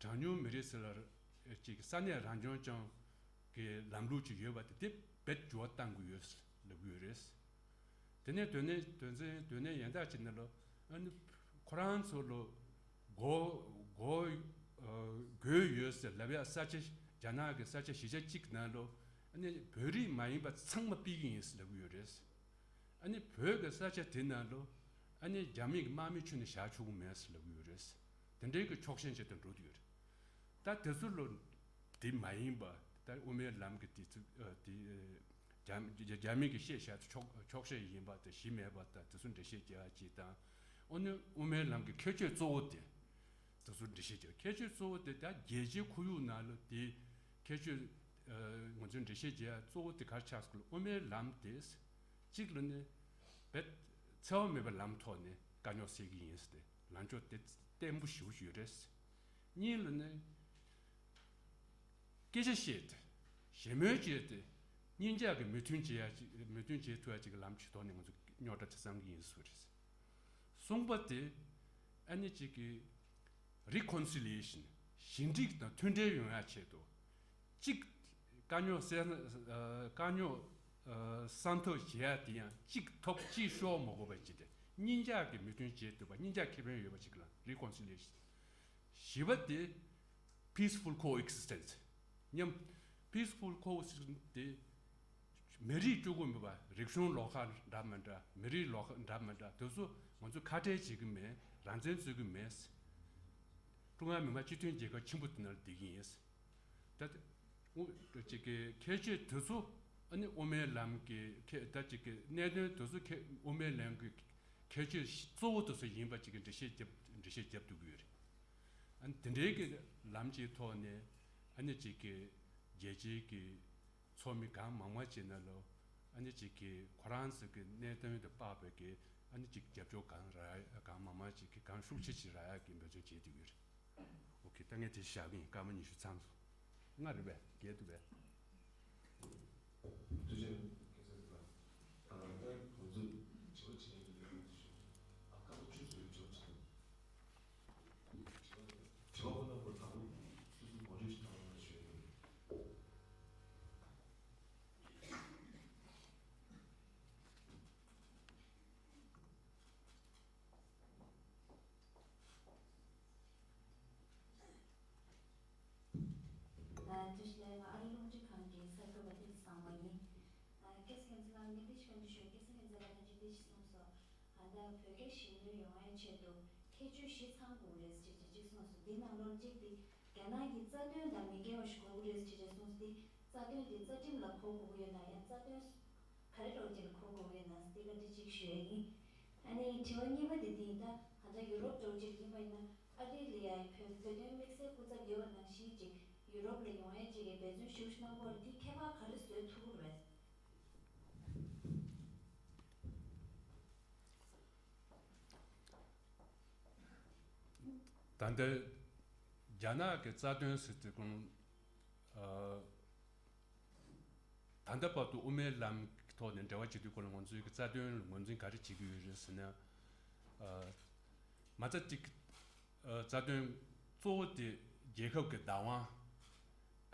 གྲངས་ཉུང་མི་རིགས་ཟེར་ལ་ཅིག་ས་གནས་རང་སྐྱོང་ལྗོངས་ཀྱི་ལམ་ལུགས་ཅིག་ཡོད་པ་དེ་དེ་རྦད་འགྱུར་བ་གཏང་དགོས་ཡོད་ལབ་ཀྱི་ཡོད་རེད། དེ་ནས་དོན་གནད་དོན་ཚན་དོན་གནད་ཡན་དག་ཅིག་ནི་ལོ། ཨ་ནི་ཁོ་རང་ཚོ་ལོ་དགོས་དགོས་ཨ་དགོས་ཡོད་ཟེར་ལབ་ཡ་ས་ཆ་རྒྱ་ནག་གི་ས་ཆ་གཞིས་ཆགས་གཅིག་ནང་ལོ། ཨ་ནི་བོད་རིགས་མ་ཡིན་པ་ཚང་མ་ཕུད་ཀྱི་ཡིན་ཟེར་ལབ་ཀྱི་ཡོད་རེད། ཨ་ནི་བོད་ཀྱི་ས་ཆ་དེ་ནང་ལོ། ཨ་ནི་རྒྱ་མི་གི་དམག་མི་ཁྱོན་ནས་བཞག་ཆོག་གི་མེད་ཟེར་ལབ་ཀྱི་ཡོད་རེད། དེ་འདྲའི་གི་འཁྱོག་བཤད་བྱས་ཏེ་འགྲོ་གི་ཡོད་རེད། ད་དེ་ཚོ་ལོ་དེ་མ་ཡིན་པ། ད་དབུ་མའི་ལམ་གྱི་དེ་ཚོ་ཨ་དེ་རྒྱ་རྒྱ་རྒྱ་མི་གི་བཤད་བཞག་ཚོ་འཁྱོག་འཁྱོག་བཤད་ཡིན་པ་དང་གཞི་མེད་པ་དང་དེ་ཚོ་འགྲེལ་བཤད་རྒྱག་ཡ་ཅིག་དང་། ཨ་ནི་དབུ་མའི་ལམ་གྱི་ཁྱད་ཆོས་གཙོ་བོ་དེ། དེ་ཚོ་འགྲེལ་བཤད་རྒྱག་ཁྱད་ཆོས་གཙོ་བོ་དེ་ད་རྒྱལ་སྤྱིའི་ཁོར་ཡུག་ནང་ལ་དེ་ཁྱད་ཆོས་ཨ་ང་ཚོས་འགྲེལ་བཤད་རྒྱག་ཡ་གཙོ་བོ་དེ་ག་རེ་ཆགས་སོང་ལ། དབུ་མའི་ལམ་དེ་གཅིག་ལ་ནི་རྦད་འཚེ་བ་མེད་པའི་ལམ་ཐོག་ནས་དཀའ་རྙོག་སེལ་གྱི་ཡིན་ཟེར་ཏེ་ལངས་ཕྱོགས་དེ་བརྟན་པོ་ཞེ་པོ་ཞིག་ཡོད་རེད། གཉིས་ལ་ནི། སྐད་ཆ་བཤད་དེ། ཞི་མོལ་བྱས་ཏེ། གཉིས་ཆ་གི་མོས་མཐུན་བྱེད་ཡ་ཅིག་མོས་མཐུན་བྱེད་ཐུབ་ཡ་ཅིག་གི་ལམ་ཇུས་ཐོག་ནས་ང་ཚོ་རྙོག་དྲ་དེ་བསམ་གྱི་ཡིན་ཟེར་བ་རེད། གསུམ་པ་དེ། ཨ་ནི་གཅིག་གི་reconciliation། ཞི་འགྲིག་དང་མཐུན་འབྲེལ་ཡོང་ཡ་ཆེད་དུ། གཅིག་དཀའ་རྙོག་སེལ་ན་ཨ་དཀའ་རྙོག་ཨ་སེལ་ཐབས་བྱེད་ཡ་དེ་ཡང་གཅིག་ཐོབ་གཅིག་ཤོར་མ་དགོས་པ་བྱས་ཏེ་གཉིས་ཆ་གི་མོས་མཐུན་བྱེད་ཐུབ་པ། གཉིས་ཆ་ཁེ་ཕན་ཡོད་པ་ཅིག་ལ་reconciliation། བཞི་པ་དེ། peaceful coexistence མཉམ། peaceful coexistence དེ་མི་རིགས་གཅིག་པོ་མིན་པ། རིག་གཞུང་ལོགས་ཀ་འདྲ་མི་འདྲ། མི་རིགས་ལོགས་ཀ་འདྲ་མི་འདྲ། དེ་ཚོ་ང་ཚོས་ཁ་བྲལ་བྱེད་ཀྱི་མེད། རང་བཙན་རྩོད་ཀྱི་མེད། ཀྲུང་ཧྭ་མི་དམངས་སྤྱི་མཐུན་རྒྱལ་ཁབ་ཆེན་པོ་དེ་ནང་ལ་བསྡད་ཀྱི་ཡིན། ད་དེ་ཅིག་གི་ཁྱད་ཆོས་དེ་ཚོ་ཨ་ནི་དབུ་མའི་ལམ་གྱི་ཁྱད། ད་ཅིག་གི་གནད་དོན་དེ་ཚོ་ཁྱད། དབུ་མའི་ལམ་གྱི་ཁྱད་ཆོས་གཙོ་བོ་དེ་ཚོ་ཡིན་པ་ཅིག་གི་འགྲེལ་བཤད་རྒྱབ། འགྲེལ་བཤད་རྒྱབ་ཐུབ་ཀྱི་ཡོད་རེད། ཨ་ནི་དེ་འདྲའི་གི་ལམ་གྱི་ཐོག་ནས་ཨ་ནི་ཅིག་གི་རྒྱལ་སྤྱིའི་གི་ཚོགས་མི་གང་མང་མང་བྱས་ན་ལོ། ཨ་ནི་ཅིག་གི་ཁོ་རང་ཚོ་གི་གནད་དོན་དུ་དཔག་པའི་གི་ཨ་ནི་ཅིག་རྒྱབ་སྐྱོར་གང་རག་ཡ། གང་མང་མང་ཅིག་གི་གང་ཤུགས་ཆེ་ཅིག་རག་ཡ་གི་འབད་བརྩོན་བྱེད་ཐུབ་ཀྱི་ཡོད་རེད། ཨོ་ཁེ། ད་ངས་དེ་བཞག་གི་ཡིན། སྐར་མ་ཉི་ཤུ་ཚང་སོང་། ལྔ་རེད་པས། བརྒྱད་འདུག་པས། ཐུགས་རྗེ་ཆེ། ད་ལྟ་ང་ཚོས་དྲི་བ་དྲིས་ལན་གྱི་ལས་རིམ་དེ་ཞུ། ཨ། སྐར་མ་བཅུ་ཙམ་དྲི་བ་དྲིས་ལན། དྲི་བ་དྲི་བ་ཁོ་ན་པོ་དང་པོ་སོ་སོ་ངོ་སྤྲོད་ཅིག་གནང་རོགས་ཞུ་ཡ་ཡིན། ཐུགས་རྗེ་ཆེ། ང་ཨ་རི་རླུང་འཕྲིན་ཁང་གི་གསར་འགོད་པ་བསྟན་འཛིན་བཟང་མོ་ཡིན། སྐལ་བཟང་མཁྱེན་བརྩེ་ལགས་ངས་འདི་ཞིག་བཀའ་འདྲི་ཞུ། སྐལ་བཟང་མཁྱེན་བརྩེ་ལགས་ད་ཅི་འདི་ཞིག་གསུངས་སོང་། ད་ལྟ་བོད་རྒྱ་ཞི་མོལ་ཡོང་ཡའི་ཆེད་དུ་ཁྱད་ཆོས་བཞི་ཚང་དགོས་རེད་ཅེས་ཅིག་གསུངས་སོང་། འདི་ནང་ལོགས་གཅིག་དེ་རྒྱ་ནག་གི་རྩ་དོན་དང་མི་འགལ་བ་ཞིག་དགོས་ཀྱི་རེད་ཅེས་ཅིག་གསུངས་སོང་། འདི་རྩ་དོན་དེ་རྩ་ཁྲིམས་ལ་གོ་དགོས་ཀྱི་ཡོད་ན་ཡང་རྩ་དོན་ག་རེ་འདྲ་བོ་ཅིག་ལ་གོ་དགོས་ཀྱི་ཡོད་ན་འདི་བཀའ་འདྲི་གཅིག་ཞུ་ཡ་ཡིན། ཨ་ནི་དྲི་བ་གཉིས་པ་དེ་འདི་ཡིན། ད་ད་ལྟ་ཡུ་རོབ་འདྲ་བོ་ཅིག་ཡིན་པ་ཡིན་ན་ཨ་རི་ལ་ཡ་བོད་བོད་དོན་དམིགས་བསལ་སྐུ་ཚབ་ཡོད་པ་ནང་བཞིན་ཅིག་ཡུ་རོབ་ལ་ཡོང་ཡ་ཅིག་གི་འབད་བརྩོན་ཞེ་པོ་ཅིག་གནང་གི་ཡོད་རེད། འདི་ཁྱད་པར་ག་རེ་བཟོ་ཐུབ་ཀྱི་རེད། ད་ལྟ་རྒྱ་ནག་གི་རྩ་དོན་ཟེར་དུས་ཀུན། ཨ། ད་ལྟ་བར་དུ་དབུ་མའི་ལམ་གྱི་ཐོག་ནས་འབྲེལ་བ་བྱེད་དུས་སྐོར་ལ་ང་ཚོའི་གི་རྩ་དོན་ལ་ངོས་འཛིན་ག་རེ་བྱེད་ཀྱི་ཡོད་རེད་ཟེར་ན། ཨ། མ་རྩ་གཅིག་ཨ། རྩ་དོན་གཙོ་བོ་དེ་རྒྱལ་ཁབ་ཀྱི་བདག་དབང་།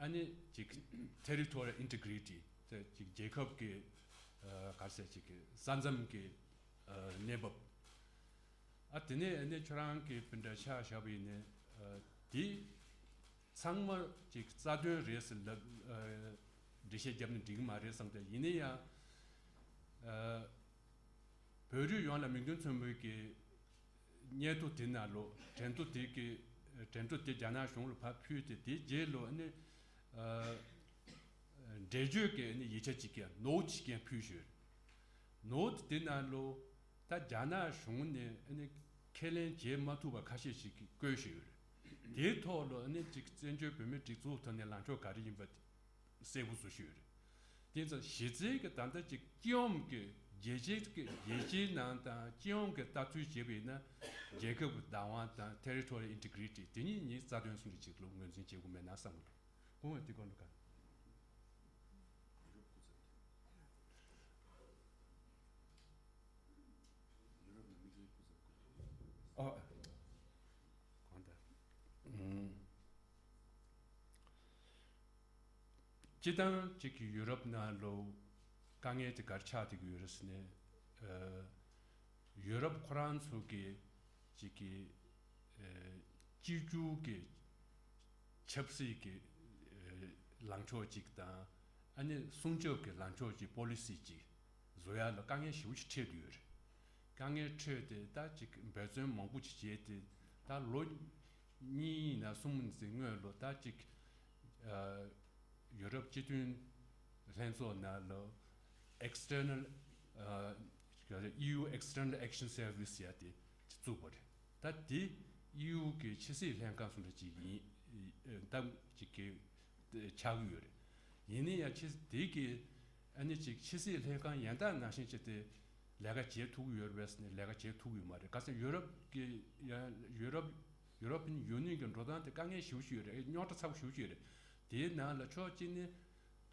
ཨ་ནི་ཅིག་territorial integrity དེ་ཅིག་རྒྱལ་ཁབ་ཀྱི་ཨ། ག་རེ་ཟེར། ཅིག་གི་ས་མཚམས་ཀྱི་ཨ། གནས་བབ། ཨ། དེ་ནས་ཨ་ནི་ཁྱོད་རང་གི་སྤུན་ཟླ་ཆ་བཞག་པ་ཡིན་ན། ཨ། དེ་ཚང་མ་ཅིག་རྩ་དོན་རེད་ཟེར་ལབ། ཨ། འགྲེལ་བཤད་བརྒྱབ་ན་འགྲིག་གི་མ་རེད་བསམ་སྟེ། ཡིན་ན་ཡང་། ཨ། བོད་རིགས་ཡོངས་ལ་མིང་དོན་མཚུངས་པའི་གི་སྙན་ཐོ་དེ་ནང་ལོ། འགྲན་ཐོ་དེ་གི་འགྲན་ཐོ་དེ་རྒྱ་ནག་གཞུང་ལ་ཕར་ཕུལ་ཏེ། དེའི་རྗེས་ལོ་ཨ་ནི། ཨ། འགྲེལ་བརྗོད་ཀྱི་ཨ་ནི་ཡིག་ཆ་གཅིག་ཀྱང་། ནོཊ་གཅིག་ཀྱང་ཕུལ་ཞུས། ནོཊ་དེ་ནང་ལོ། ད་རྒྱ་ནག་གཞུང་ནས་ཨ་ནི་ཁས་ལེན་བྱེད་མ་ཐུབ་པ་ཁ་ཤས་ཤིག་བཀོད་ཞུས་ཡོད་རེད། དེའི་ཐོག་ལོ་ཨ་ནི་ཅིག་བཙན་བྱོལ་བོད་མིའི་སྒྲིག་འཛུགས་ཐོག་ནས་ལངས་ཕྱོགས་ག་རེ་ཡིན་པ་གསལ་པོ་བཟོ་ཞུས་ཡོད་རེད། དེ་ཙང་གཞི་རྩའི་གི་ད་ལྟ་ཅིག་སྤྱི་ཡོངས་ཀྱི་རྒྱལ་སྤྱིའི་གི་རྒྱལ་སྤྱིའི་ནང་དང་སྤྱི་ཡོངས་ཀྱི་ལྟ་ཚུལ་བྱས་པ་ཡིན་ན། རྒྱལ་ཁབ་ཀྱི་བདག་དབང་དང་territorial integrity དེ་གཉིས་ནི་རྩ་དོན་སུ་འདྲ་ཅིག་ལ་ངོས་འཛིན་བྱེད་དགོས་མེད་ན་བསམ་གི་འདུག། གོང་བ་དེ་སྐོར་ལ་ག་ཨ། གང་ལྟར། ཨུམ། སྤྱིར་བཏང་གཅིག་གི་ཡུ་རོབ་ནང་ལོ་དཀའ་ངལ་དེ་ག་རེ་ཆགས་བསྡད་ཀྱི་ཡོད་རེད་ཟེར་ན། ཨ། ཡུ་རོབ་ཁོ་རང་ཚོ་གི་གཅིག་གི། ཨ། གཅིག་གྱུར་གྱི་ཆབ་སྲིད་ཀྱི། ཨ། ལངས་ཕྱོགས་གཅིག་དང་། ཨ་ནི་སྲུང་སྐྱོབ་ཀྱི་ལངས་ཕྱོགས་ཀྱི་པོ་ལི་སི་གཅིག་བཟོ་ཡ་ལ་དཀའ་ངལ་ཞེ་པོ་ཅིག་འཕྲད་བསྡད་ཡོད་རེད། དཀའ་ངལ་འཕྲད་དེ་ད་ཅིག་འབད་བརྩོན་མང་པོ་ཅིག་བྱས་ཏེ། ད་ལོ་གཉིས་ཡིན་ན་གསུམ་ཙམ་སྔོན་ལོ་ད་ཅིག་ཨ། ཡུ་རོབ་སྤྱི་མཐུན་ལྷན་ཚོགས་ནང་ལོ། External ཨ། ཨི་ཡུ་External Action Service ཡ་དེ་བཙུགས་པ་རེད། ད་དེ་ཨི་ཡུ་གི་ཕྱི་སྲིད་ལྷན་ཁང་སུ་འདྲ་ཅིག་ཡིན། ཨ། ད་ཅིག་གི་ཆགས་ཀྱི་ཡོད་རེད། ཡིན་ན་ཡང་ཕྱི་དེ་གི་ཨ་ནི་ཅིག་ཕྱི་སྲིད་ལྷན་ཁང་ཡན་ལྟ་ནང་བཞིན་བྱས་ཏེ་ལས་ཀ་བྱེད་ཐུབ་ཀྱི་ཡོད་རེད་པས་ཟེར་ནས་ལས་ཀ་བྱེད་ཐུབ་ཀྱི་ཡོད་མ་རེད། ག་ཟེར་ཡུ་རོབ་ཀྱི་ཡང་ཡུ་རོབ་ཡུ་རོབ་ཡུ་ནི་ཡན་གྱི་འགྲོ་སྟངས་དེ་དཀའ་ངལ་ཞེ་པོ་ཞིག་ཡོད་རེད། རྙོག་དྲ་ཚ་པོ་ཞེ་པོ་ཞིག་ཡོད་རེད། དེའི་ནང་ལ་ཕྱོགས་གཅིག་ནས་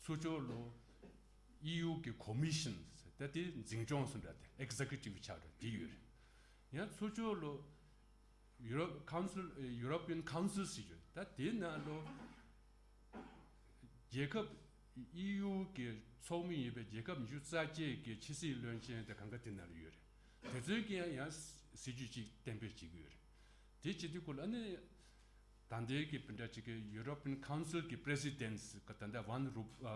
ཚུར་ཕྱོགས་ལོ་ཨི་ཡུ་གི་ཀོ་མི་ཤན་ཟེར་ད་དེ་འཛིན་སྐྱོང་སུ་འདྲ་དེ་Executive ཆགས་འགྲོ་དེ་ཡོད་རེད། ཡང་ཚུར་ཕྱོགས་ལོ་Europe Council European Council ཟེར་ཡོད། ད་དེའི་ནང་ལོ་རྒྱལ་ཁབ་ཨི་ཡུ་གི་ཚོགས་མི་ཡིན་པའི་རྒྱལ་ཁབ་ཉི་ཤུ་རྩ་བརྒྱད་ཀྱི་ཕྱི་སྲིད་བློན་ཆེན་དེ་གང་ག་དེ་ནང་ལ་ཡོད་རེད། དེ་ཚོའི་གི་ཡང་ཡང་སྲིད་ཇུས་གཅིག་གཏན་འབེབས་བྱེད་ཀྱི་ཡོད་རེད། དེ་བྱེད་དུས་སྐོར་ལ་ཨ་ནི་ ད་ལྟའི་གི་དཔེ་འདྲ་ཅིག་གི་European Council གི་President གི་ད་ལྟ་ཝན་རུབ་ཨ་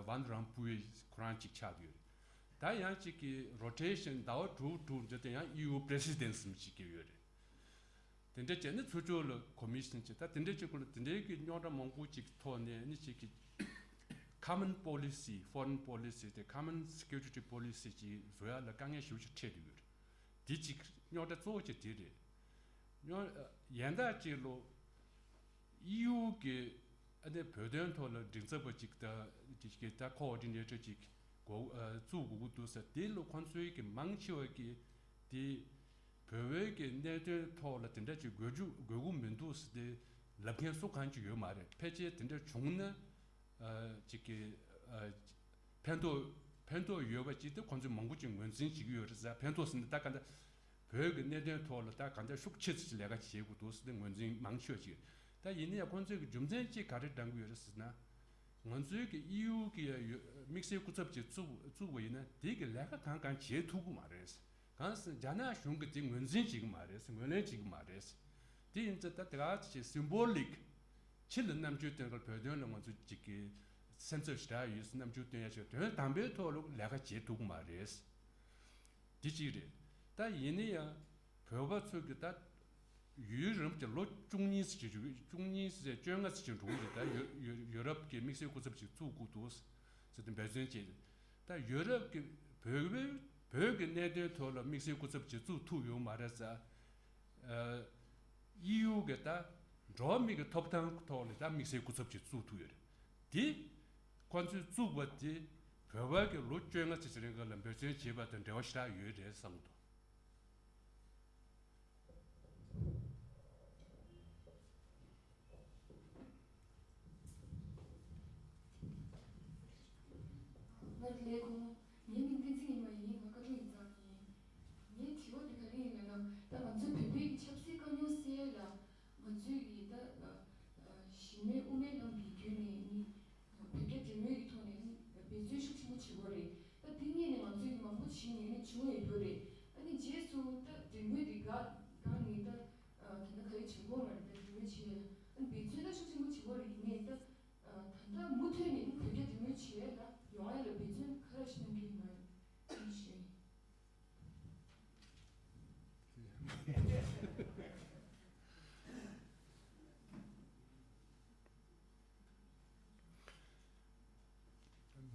ཝན་རམ་པུའི་ཁོ་རང་ཅིག་ཆགས་ཡོད། ད་ཡང་ཅིག་གི་rotation ཟླ་བ་དྲུག་དྲུག་འདི་དེ་ཡང་ཨི་ཡུ་President གསུམ་ཅིག་གི་ཡོད་རེད། དེ་འདྲ་བྱས་ནས་ཚུར་ཕྱོགས་ལ་Commission ཅིག་ད་དེ་འདྲ་ཅིག་སྐོར་ལ་དེ་འདྲའི་གི་རྙོག་དྲ་མང་པོ་ཅིག་ཐོག་ནས་ནི་ཅིག་གི་Common Policy Foreign Policy དེ་Common Security Policy ཅིག་བཟོ་ཡ་ལ་དཀའ་ངལ་ཞེ་པོ་ཅིག་འཕྲད་དུ་ཡོད་རེད། དེ་ཅིག་རྙོག་དྲ་གཙོ་བོ་ཅིག་དེ་རེད། རྙོག་ཡན་དག་ཅིག་ལོ། ཨི་ཡུ་གི་ཨ་ནི་བོད་དོན་ཐོག་ལ་མགྲིན་ཚབ་པ་ཅིག་ད་ཅིག་གི་ད་Coordinator ཅིག་གོ་ཨ་བཙུགས་དགོས་ཀྱི་འདུག་ཟེར། དེ་ལོ་ཁོང་ཚོའི་གི་མང་ཆེ་བ་གི་དེ་བོད་པའི་གི་གནད་དོན་ཐོག་ལ་དེ་འདྲ་ཅིག་དགོས་རྒྱུ་དགོས་མཁོ་མི་འདུག་ཟེར། དེ་ལབ་མཁན་སུ་གང་ཅིག་ཡོད་མ་རེད། ཕལ་ཆེར་དེ་འདྲ་བྱུང་ན། ཨ་ཅིག་གི་ཨ་ཕན་ཐོགས་ཕན་ཐོགས་ཡོད་པ་ཅིག་དེ་ཁོང་ཚོས་མང་པོ་ཅིག་ངོས་འཛིན་བྱེད་ཀྱི་ཡོད་རེད་ཟེར། ཕན་ཐོགས་ཟེར་ན་ད་ག་འདྲ་བོད་ཀྱི་གནད་དོན་ཐོག་ལ་ད་ག་འདྲ་ཤུགས་ཆེ་ཙམ་ཅིག་ལས་ཀ་བྱེད་དགོས་འདུག་ཟེར་ཏེ་ངོས་འཛིན་མང་ཆེ་བ་ཅིག་ད་ཡིན་ན་ཡང་ཁོང་ཚོས་ཀྱི་རྒྱུ་མཚན་ཅིག་ག་རེ་བགྲང་གི་ཡོད་རེད་ཟེར་ན། ང་ཚོའི་གི་ཨི་ཡུ་གི་ཡ་ཡོད་དམིགས་བསལ་སྐུ་ཚབ་ཅིག་བཙུགས་བཙུགས་པ་ཡིན་ན་དེ་གི་ལས་ཀ་གང་གང་བྱེད་ཐུབ་ཀྱི་མ་རེད། གང་ཟེར་རྒྱ་ནག་གཞུང་གིས་དེ་ངོས་འཛིན་བྱེད་ཀྱི་མ་རེད། ངོས་ལེན་བྱེད་ཀྱི་མ་རེད། དེ་ཡིན་ཙང་ད་དེ་ག་ཅིག་སིམ་བོ་ལིག་ཕྱི་ལ་རྣམ་དཔྱོད་སྟོན་གར་བོད་དོན་ལ་ང་ཚོ་ཅིག་གི་སེམས་འཚབ་ཞེ་དྲག་ཡོད། རྣམ་དཔྱོད་སྟོན་ཡ་ཞིག་དོན་དམ་པའི་ཐོག་ལ་ལས་ཀ་བྱེད་ཐུབ་ཀྱི་མ་རེད། དེ་གཅིག་རེད། ད་ཡིན་ན་ཡང་བོད་པ་ཚོ་གི་ད་ཡུན་རིང་གི་ལོ་བཅུ་གཉིས་ཙམ་ཅིག་བཅུ་གཉིས་ཙམ་བཅོ་ལྔ་ཙམ་ཅིག་འགྲོ་གི་རེད། ད་ཡུ་ཡུ་ཡུ་རོབ་ཀྱི་དམིགས་བསལ་སྐུ་ཚབ་ཅིག་བཙུགས་དགོས་འདུག་ཟེར་ཏེ་འབད་བརྩོན་བྱས། ད་ཡུ་རོབ་ཀྱི་བོད་པའི་བོད་ཀྱི་གནད་དོན་ཐོག་ལ་དམིགས་བསལ་སྐུ་ཚབ་ཅིག་བཙུགས་ཐུབ་ཡོད་མ་རེད་ཟེར། ཨ་ཨི་ཡུ་གི་ད་འགྲོ་བ་མི་གི་ཐོབ་ཐང་ཐོག་ལ་ད་དམིགས་བསལ་སྐུ་ཚབ་ཅིག་བཙུགས་ཐུབ་ཡོད་རེད། དེ་ཁོ་ཚོས་བཙུགས་པ་དེ་བོད་པ་གི་ལོ་བཅོ་ལྔ་ཙམ་ཅིག་རིང་ག་ལ་འབད་བརྩོན་བྱས་པ་དང་འབྲེལ་བ་ཞེ་དྲག་ཡོད་རེད་བསམ་གྱི་འདུག་ང་ལས་ཁུངས། ངའི་མིང་བསྟན་འཛིན་ཉི་མ་ཡིན། ང་ཀ་ཐོག་ཡིག་ཚང་ཡིན། ངའི་དྲི་བ་འདི་ག་རེ་ཡིན་ལབ་ན། ད་ང་ཚོའི་བོད་པའི་གི་ཆབ་སྲིད་དཀའ་རྙོག་སེལ་ཡ་ལ་ང་ཚོའི་གི་ད་ཨ་ཨ་གཞི་མེད་དབུ་མའི་ལམ་གྱི་བརྒྱུད་ནས་ནི་བོད་རྒྱ་འབྲེལ་མོལ་གྱི་ཐོག་ནས་ནི་འབད་བརྩོན་ཤུགས་ཆེན་པོ་བྱེད་དགོས་རེད། ད་འདི་སྔོན་ནས་ང་ཚོས་ཀྱི་མང་པོ་བྱས་ནས་ནི་བྱུང་ཡོད་རྒྱུ་རེད། ཨ་ནི་རྗེས་སུ་ད་འབྲེལ་མོལ་འདི་འགག་འགག་ནས་ད་ཨ་ད་ལྟ་ག་རེ་བྱེད་དགོས་མ་རེད། ད་འབྲེལ་མོལ་བྱེད་ཡ་ཨ་ནི་འབད་བརྩོན་ད་ཤུགས་ཆེན་པོ་བྱེད་དགོས་རེད། ཡིན་ནའི་ད་ཨ་ད་ལྟ་མུ་མཐུད་ནས་ནི་བོད་རྒྱ་འབྲེལ་མོལ་བྱེད་ཡ་ལ་ཡོང་ཡ་ལ་འབད་བརྩོན་ག་རེ་ཞིག་གནང་གི་ཡོད་མ་རེད། ཐུགས་རྗེ་ཆེ།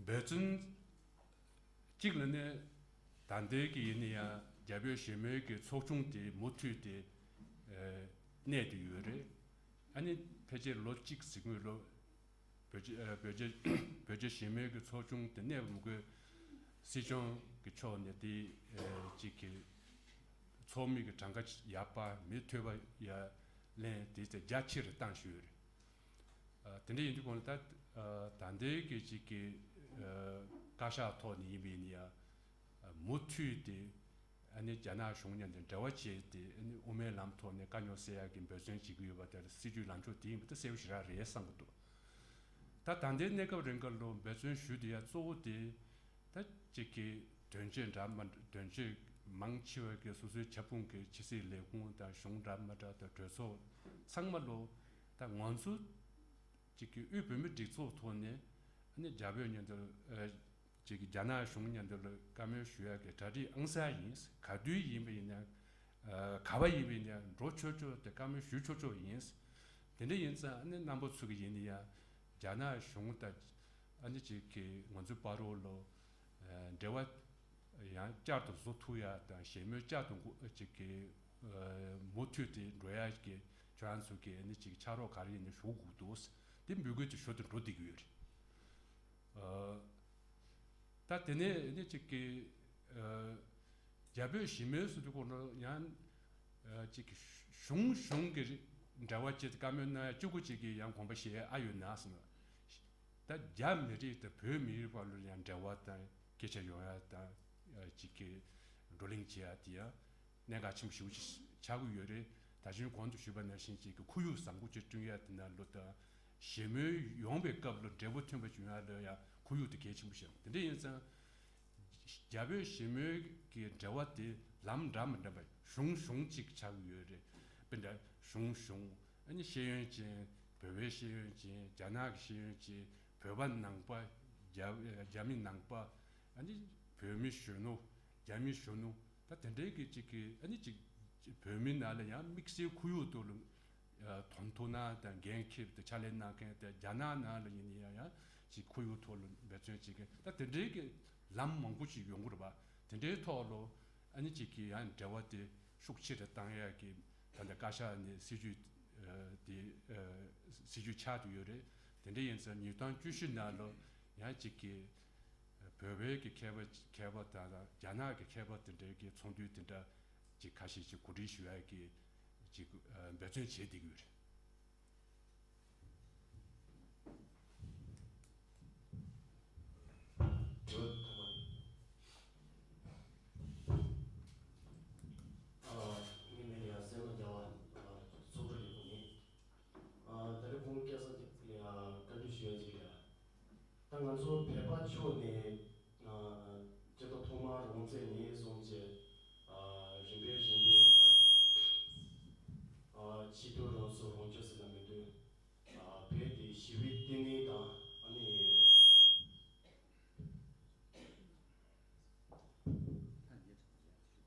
འབད་བརྩོན་གཅིག་ལ་ནི་ད་ལྟའི་གི་ཡིན་ན་ཡང་རྒྱ་བོད་ཞི་མོལ་གྱི་ཚོགས་ཆུང་དེ་མུ་མཐུད་དེ་ཨ་གནས་བསྡད་ཡོད་རེད། ཨ་ནི་ཕལ་ཆེར་ལོ་གཅིག་ཟིན་དགོས། ལོ་བོད་རྒྱ་ཨ་བོད་རྒྱ་བོད་རྒྱ་ཞི་མོལ་གྱི་ཚོགས་ཆུང་དེ་གནས་པ་མི་དགོས། སྲིད་སྐྱོང་གི་ཕྱོགས་ནས་དེ་ཨ་གཅིག་གི་ཚོགས་མི་གི་གྲངས་ཀ་ཡར་སྤར། མི་ཐོས་པ་ཡར་ལེན། དེ་ཚོ་རྒྱ་ཆེ་རུ་བཏང་ཞུས་ཡོད་རེད། ཨ་དེ་འདྲ་ཡིན་དུས་གོང་ལ་ད་ཨ་ད་ལྟའི་གི་གཅིག་གི་ཨ་བཀའ་ཤག་ཐོག་ནས་ཡིན་པ་ཡིན་ན་ཡང་མུ་མཐུད་དེ་ཨ་ནི་རྒྱ་ནག་གཞུང་མཉམ་དུ་འབྲེལ་བ་བྱས་ཏེ་ཨ་ནི་དབུ་མའི་ལམ་ཐོག་ནས་དཀའ་རྙོག་སེལ་ཡག་གི་འབད་བརྩོན་བྱེད་ཀྱི་ཡོད་པ་དེ་སྲིད་བྱུས་ལངས་ཕྱོགས་དེ་ཡིན་པ་དེ་གསལ་པོ་ཞེ་དྲག་རེད་བསམ་གྱི་འདུག་ད་ད་ལྟའི་གནས་སྐབས་རིང་ག་ལོ་འབད་བརྩོན་ཞུ་བསྡད་ཡ་གཙོ་བོ་དེ་ད་གཅིག་གི་དོན་གཅོད་འདྲ་མ་དོན་གཅོད་མང་ཆེ་བ་གི་སོ་སོའི་ཁྱབ་ཁོངས་ཀྱི་ཕྱི་སྲིད་ལས་ཁུངས་དང་གཞུང་འདྲ་མ་འདྲ་དང་གྲོས་ཚོགས་ཚང་མ་ལོ་ད་ང་ཚོ་གཅིག་གི་དབུས་བོད་མིའི་སྒྲིག་འཛུགས་ཐོག་ནས་ཨ་ནི་རྒྱ་བོད་མཉམ་དུ་ཨ་གཅིག་གི་རྒྱ་ནག་གཞུང་མཉམ་དུ་ལ་བཀའ་མོལ་ཞུ་ཡག་གི་གྲ་སྒྲིག་ཨང་གསར་ཡིན། ག་དུས་ཡིན་པ་ཡིན་ན་ཨ་ག་བ་ཡིན་པ་ཡིན་ན་འགྲོ་ཆོག་ཆོག་དེ་བཀའ་མོལ་ཞུ་ཆོག་ཆོག་ཡིན། དེ་འདྲ་ཡིན་ཙང་ཨ་ནི་རྣམ་པ་ཚོ་གི་ཡིན་ན་ཡང་རྒྱ་ནག་གཞུང་དང་ཨ་ནི་གཅིག་གི་ང་ཚོའི་བར་རོ་ལོ་ཨ་འབྲེལ་བ་ཡང་བསྐྱར་དུ་བཟོ་ཐུབ་ཡ་དང་། ཞལ་མོལ་བསྐྱར་དུ་འགོ་ཅིག་གི་ཨ་མུ་མཐུད་དེ་འགྲོ་ཡ་གི་ཁྱོད་རང་ཚོ་གི་ཨ་ནི་ཅིག་ཕྱག་རོགས་ག་རེ་ཡིན་ན་ཞུ་དགོས་འདུག་དེ་འབོད་སྐུལ་དེ་ཞུ་དེ་འགྲོ་བསྡད་ཀྱི་ཡོད་རེད། ཨ་ད་དེ་ནས་ཨ་ནི་ཅིག་གི་ཨ་རྒྱ་བོད་ཞི་མོལ་ཟེར་དུས་གོང་ལ་ཡང་ཨ་ཅིག་གི་གཞུང་གཞུང་གི་འབྲེལ་བ་བྱས་ཏེ་བཀའ་མོལ་གནང་ཡ་གཅིག་པུ་གཅིག་གི་ཡང་དགོངས་པ་བཞེས་ཡ་ཨ་ཡོད་ན་ཟེར་ན། ད་རྒྱ་མི་རིགས་དང་བོད་མི་རིགས་བར་ལ་ཡང་འབྲེལ་བ་དང་སྐད་ཆ་ཡོང་ཡ་དང་ཨ་ཅིག་གི་བགྲོ་གླེང་བྱེད་ཡ་དེ་ཡང་གནད་འགག་ཆེན་པོ་ཞེ་པོ་ཅིག་ཆགས་ཀྱི་ཡོད་རེད། ད་གིན་གོང་དུ་ཞུས་པ་ནང་བཞིན་ཅིག་གི་ཁོར་ཡུག་བཟང་པོ་ཅིག་བསྐྲུན་ཡ་དེ་ནང་ལོ་དང་ཞི་མོལ་ཡོང་བའི་སྐབས་ལ་འབྲས་བུ་ཐོན་པ་བྱུང་ཡ་ལ་ཡང་ཁོར་ཡུག་དེ་གལ་ཆེན་པོ་ཞིག་རེད། དེ་འདྲ་ཡིན་ཙང་རྒྱ་བོད་ཞི་མོལ་གྱི་འབྲེལ་བ་དེ་ལམ་འདྲ་མི་འདྲ་བ་གཞུང་གཞུང་གཅིག་ཆགས་ཀྱི་ཡོད་རེད། དཔེར་ན་གཞུང་གཞུང་ ཨ་ནི་ཤེས་ཡོན་ཅན། བོད་པའི་ཤེས་ཡོན་ཅན། རྒྱ་ནག་གི་ཤེས་ཡོན་ཅན། བོད་པ་ནང་པ། རྒྱ་རྒྱ་མི་ནང་པ། ཨ་ནི་བོད་མི་གཞོན་ནུ། རྒྱ་མི་གཞོན་ནུ། ད་དེ་འདྲའི་གི་ཅིག་གི་ཨ་ནི་ཅིག་བོད་མི་ནང་ལ་ཡང་དམིགས་བསལ་ཁོར་ཡུག་ཐོག་ལ་དོན་ཐོག་ན་དང་འགན་འཁྱེར་དང་ཕྱག་ལས་གནང་མཁན་དེ་རྒྱ་ནག་ནང་ལ་ཡིན་ན་ཡང་ཡང་ཅིག་ཁོར་ཡུག་ཐོག་ལ་འབད་བརྩོན་བྱེད་མཁན་ད་དེ་འདྲའི་གི་ལམ་མང་པོ་ཞིག་ཡོང་གི་རེད་པ། དེ་འདྲའི་ཐོག་ལ་ཨ་ནི་ཅིག་གི་ཡང་འབྲེལ་བ་དེ་ཤུགས་ཆེ་རུ་བཏང་ཡག་གི་ད་ལྟ་བཀའ་ཤག་ནས་སྲིད་ཇུས་དེ་སྲིད་ཇུས་ཆགས་བསྡད་ཡོད་རེད། དེ་འདྲ་ཡིན་ཙང་ཉིས་སྟོང་བཅུ་བཞི་ནང་ལ་ཡང་ཅིག་གི་བོད་པའི་གི་མཁས་པ་མཁས་པ་དང་རྒྱ་ནག་གི་མཁས་པ་དེ་འདྲའི་གི་ཚོགས་འདུ་དེ་འདྲ་ཅིག་ཁ་ཤས་ཅིག་གོ་སྒྲིག་ཞུ་ཡག་གི་ཅིག་འབད་བརྩོན་བྱེད་བསྡད་ཀྱི་ཡོད་རེད། དྲི་བ་ཐོག་མ་ཡིན། ཨ། ངའི་མིང་ལ་སེང་ལོ་རྒྱལ་བ། ཨ། ཚོགས་གཙོ་ཡིན་པ་ཡིན། ཨ། ད་རེས་ཁོང་སྐལ་བཟང་ལ་བཀའ་འདྲི་ཞུ་ཡ་ཅིག་ཡོད། ད་ང་ཚོ་བོད་པ་ཕྱོགས་ནས། ཨ། སྤྱི་ཚོགས་ཐོག་མར་རང་བཙན་ནས་བཟུང་བྱས། ཨ། རིམ་པས་རིམ་པས་ད། ཨ། ཆེས་མཐོའི་རང་སྲོག་རང་སྐྱོབ་ཟེར་ན་མི་འདུག་ཨ། བོད་དེ་ཞི་བའི་བསྟི་གནས་དང་ཨ་ནི།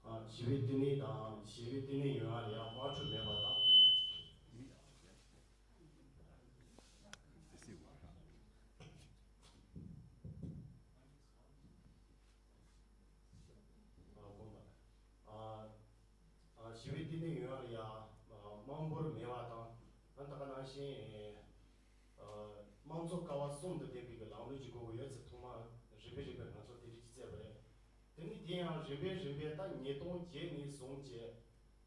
ཨ། ཞི་བའི་བསྟི་གནས་དང་ཞི་བའི་བསྟི་གནས་ཡོང་ཡ་ལ་ཡ་དམག་འཁྲུག་མེད་པ་དང་། ཨ། དགོངས་དག་ཨ། ཨ། ཞི་བའི་བསྟི་གནས་ཡོང་ཡ་ལ་ཡ། ཨ། དམག་འབོར་མེད་པ་དང་། ཨ། ད་ག་ནང་བཞིན། ཨ། དམངས་གཙོ་ཀ་བ་གསུམ་དང་ལྡན་པའི་གི་ལམ་ལུགས་ཅིག་དགོས་ཀྱི་ཡོད་ཚེ་ཐོག་མར་རིམ་པས་རིམ་པས་ང་ཚོ་དེ་འདྲ་ཅིག་བརྩད་པ་རེད། དེ་ནས་དེ་ཡང་རིམ་པས་རིམ་པས་ད་ཉིས་སྟོང་བརྒྱད་ནས་བཟུང་བྱས།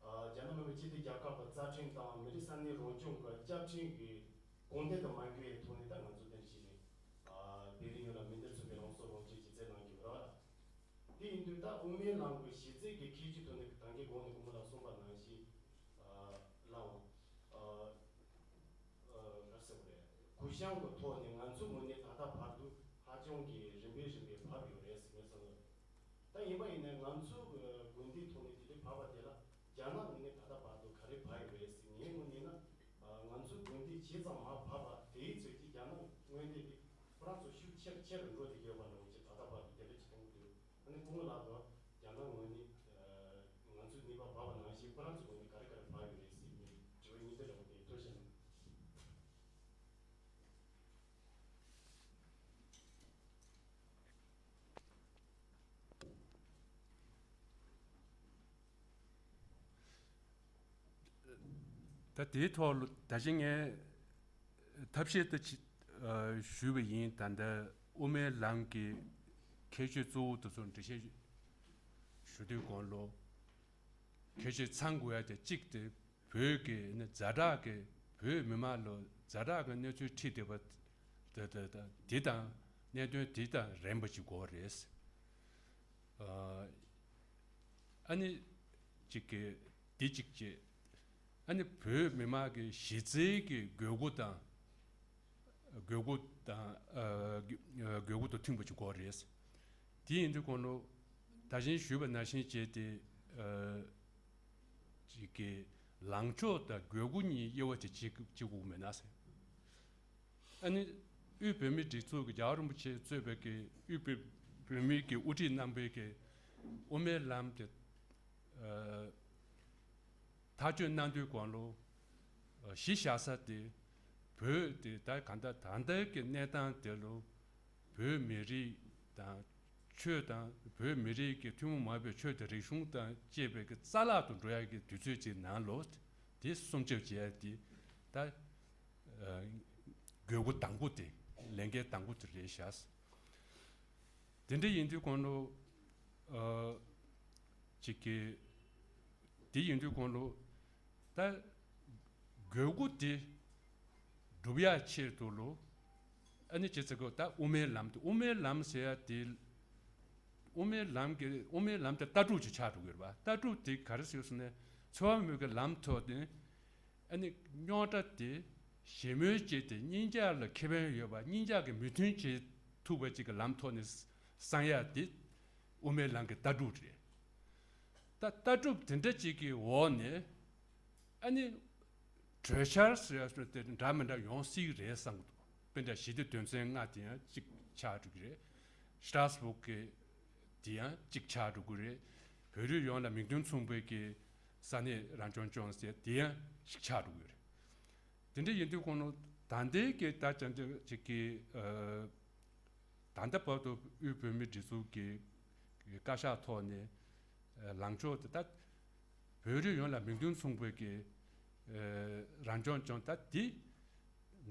ཨ། རྒྱ་ནག་མི་དམངས་སྤྱི་མཐུན་རྒྱལ་ཁབ་ཀྱི་རྩ་ཁྲིམས་དང་མི་རིགས་ས་གནས་རང་སྐྱོང་གི་བཅའ་ཁྲིམས་ཀྱི་དགོངས་དོན་དུ་མ་འགལ་བའི་ཐོག་ནས་ད་ང་ཚོ་དེ་འདྲ་ཞིག་ནས། ཨ། བོད་རིགས་ཡོངས་ལ་མི་སྣར་མཚོན་པའི་རང་སྲོག་རང་གཅོད་ཀྱི་རྩོད་གནང་གི་ཡོད་རེད་བ། དེ་ཡིན་དུས་ད་དབུ་མའི་ལམ་གྱི་གཞི་རྩའི་གི་ཁྱད་ཆོས་ཐོག་ནས་ད་གིན་གོང་ནས་སྐུ་ངོ་ལགས་གསུངས་པ་ནང་བཞིན། ཨ། ལའང་། ཨ། ཨ། ག་རེ་ཟེར་དགོས་རེད། གུ་བཤངས་ཀྱི་ཐོག་ནས་ང་ཚོའི་ངོས་ནས་ད་ལྟ་བར་དུ་ཧ་ཅང་གི་རིམ་པས་རིམ་པས་བབས་ཡོད་རེད་ཟེར་ངས་བསམ་གྱི་འདུག་ད་ཡིན་པ་ཡིན་ནའི་ང་ཚོའི་དགོན་སྡེའི་ཐོག་ནས་དེ་འདྲའི་བབས་པ་དེ་ལ་རྒྱ་ནག་ངོས་ནས་ད་ལྟ་བར་དུ་ག་རེ་བབས་ཡོད་རེད་ཟེར། ངའི་ངོས་ནས་ན། ཨ། ང་ཚོའི་དགོན་སྡེ་ཇི་ཙམ་མར་བབས་པ་དེའི་ཚོད་ཀྱིས་རྒྱ་ནག་དངོས་གནས་དེ་ཁོ་རང་ཚོ་ཤུགས་ཆེ་རུ་ཆེ་རུ་འགྲོ་བསྡད་ཡོད་པ་འདྲ་བོ་ཅིག་ད་ལྟ་བར་དུ་དེ་འདྲ་ཅིག་མཐོང་གི་འདུག་ཨ་ནི་སྐུ་ངོ་ལགས་ཀྱིས་རྒྱ་ནག་ངོས་ནས། ཨ། ང་ཚོའི་ནུས་པ་བབས་པ་ནང་བཞིན་ཁོ་རང་ཚོའི་ངོས་ནས་ག་རེ་ག་རེ་བབས་ཡོད་རེད་ཟེར་ནས་དྲི་བ་གཉིས་དེ་འདྲ་བོ་དེ་ཐོས་ཤག་ད་དེའི་ཐོག་ལ་ད་གིན་ངས་ཐབས་ཤེས་དེ་ཅིག་ཨ། ཞུས་པ་ཡིན། ད་ལྟ་དབུ་མའི་ལམ་གྱི་ཁྱད་ཆོས་གཙོ་བོ་དེ་ཚོ་འགྲེལ་བཤད་ཞུ་དུས་གོང་ལོ། ཁྱད་ཆོས་ཚང་དགོས་ཡ་དེ་གཅིག་དེ་བོད་ཀྱི་ནི་ཛ་དྲག་གི་བོད་མི་མང་ལ་ཛ་དྲག་གི་གནས་ཚུལ་འཁྲིད་བསྡད་པ་དེ་དེ་དེ་དེ་དང་གནད་དོན་དེ་དང་རན་པ་ཅིག་དགོས་རེད། ཨ། ཨ་ནི་གཅིག་གི་འདི་གཅིག་བྱས། ཨ་ནི་བོད་མི་མང་གི་གཞི་རྩའི་གི་དགོས་མཁོ་དང་། དགོས་མཁོ་དང་། ཨ། དགོས་མཁོ་དང་མཐུན་པ་ཅིག་དགོས་རེད། དེ་ཡིན་དུས་གོང་ལོ། ད་གིན་ཞུས་པ་ནང་བཞིན་བྱས་ཏེ། ཨ། གཅིག་གི་ལངས་ཕྱོགས་དང་དགོས་མཁོ་གཉིས་དབྱེ་བ་དེ་གཅིག་གཅིག་དགོས་མེད་ན་ཟེར། ཨ་ནི་དབུས་བོད་མིའི་སྒྲིག་འཛུགས་ཀྱི་རྒྱལ་བ་རིན་པོ་ཆེ་གཙོས་པའི་གི་དབུས་བོད་མིའི་གི་དབུ་ཁྲིད་རྣམ་པའི་གི་དབུ་མའི་ལམ་དེ། ཨ། ཐག་གཅོད་གནང་དུས་གོང་ལོ། ཨ། གཞི་བཞག་ས་དེ་བོད་དེ་ད་གང་ལྟར་ད་ལྟའི་གི་གནས་སྟངས་དེ་ལོ། བོད་མི་རིགས་དང་ཆོས་དང་། བོད་མི་རིགས་ཀྱི་ཐུན་མོང་མ་ཡིན་པའི་ཆོས་དང་རིག་གཞུང་དང་བཅས་པའི་གི་རྩ་བརླག་ཏུ་འགྲོ་ཡ་གི་དུས་ཚོད་ཅིག་ནང་ལོ། དེ་སྲུང་སྐྱོབ་བྱེད་ཡ་དེ་ད། ཨ། དགོས་མཁོ་དང་པོ་དེ། ལས་འགན་དང་པོ་དེ་རེད་ཤག་དེ་འདྲ་ཡིན་དུས་གོང་ལོ། ཨ། གཅིག་གི། དེ་ཡིན་དུས་གོང་ལོ། ད་དགོས་མཁོ་དེ་སྒྲུབ་ཡ་ཆེད་དུ་ལོ། ཨ་ནི་ཅི་ཟེར་གོ། ད་དབུ་མའི་ལམ་དེ། དབུ་མའི་ལམ་ཟེར་ཡ་དེ། དབུ་མའི་ལམ་གྱི། དབུ་མའི་ལམ་དེ་ལྟ་གྲུབ་ཅིག་ཆགས་འགྲོ་གི་རེད་པ། ལྟ་གྲུབ་དེ་ག་རེ་ཟེར་ཟེར་ན། འཚོ་བ་མིའི་གི་ལམ་ཐོག་ནས། ཨ་ནི་རྙོག་དྲ་དེ་ཞི་མོལ་བྱས་ཏེ་གཉིས་ཆ་ལ་ཁེ་ཕན་ཡོད་པ། གཉིས་ཆ་གི་མོས་མཐུན་བྱེད་ཐུབ་པ་ཅིག་གི་ལམ་ཐོག་ནས་བསམ་ཡ་དེ་དབུ་མའི་ལམ་གྱི་ལྟ་གྲུབ་རེད། ད་ལྟ་གྲུབ་དེ་འདྲ་ཅིག་གི་འོག་ནས་ཨ་ནི་ གྲོས་འཆར་ཟེར་ཡ་དེ་འདྲ་མི་འདྲ་ཡོང་སྲིད་རེད་བསམ་གི་འདུག་དཔེར་ན་ཞི་བདེ་དོན་ཚན་ལྔ་དེ་ཡང་གཅིག་ཆགས་འགྲོ་གི་རེད། སྟྲ་སྦུག་གི་དེ་ཡང་གཅིག་ཆགས་འགྲོ་གི་རེད། བོད་རིགས་ཡོངས་ལ་མིང་དོན་མཚུངས་པའི་གི་ས་གནས་རང་སྐྱོང་ལྗོངས་ཟེར་དེ་ཡང་གཅིག་ཆགས་འགྲོ་གི་རེད། དེ་འདྲ་ཡིན་དུས་ཁོང་ལ་ད་ལྟའི་གི་ད་ཅང་ཅང་ཅིག་གི་ཨ། ད་ལྟ་བར་དུ་དབུས་བོད་མིའི་སྒྲིག་འཛུགས་ཀྱི་བཀའ་ཤག་ཐོག་ནས་ལངས་ཕྱོགས་དེ་ད་བོད་རིགས་ཡོངས་ལ་མིང་དོན་མཚུངས་པའི་གི་རང་སྐྱོང་ལྗོངས་ད་འདི་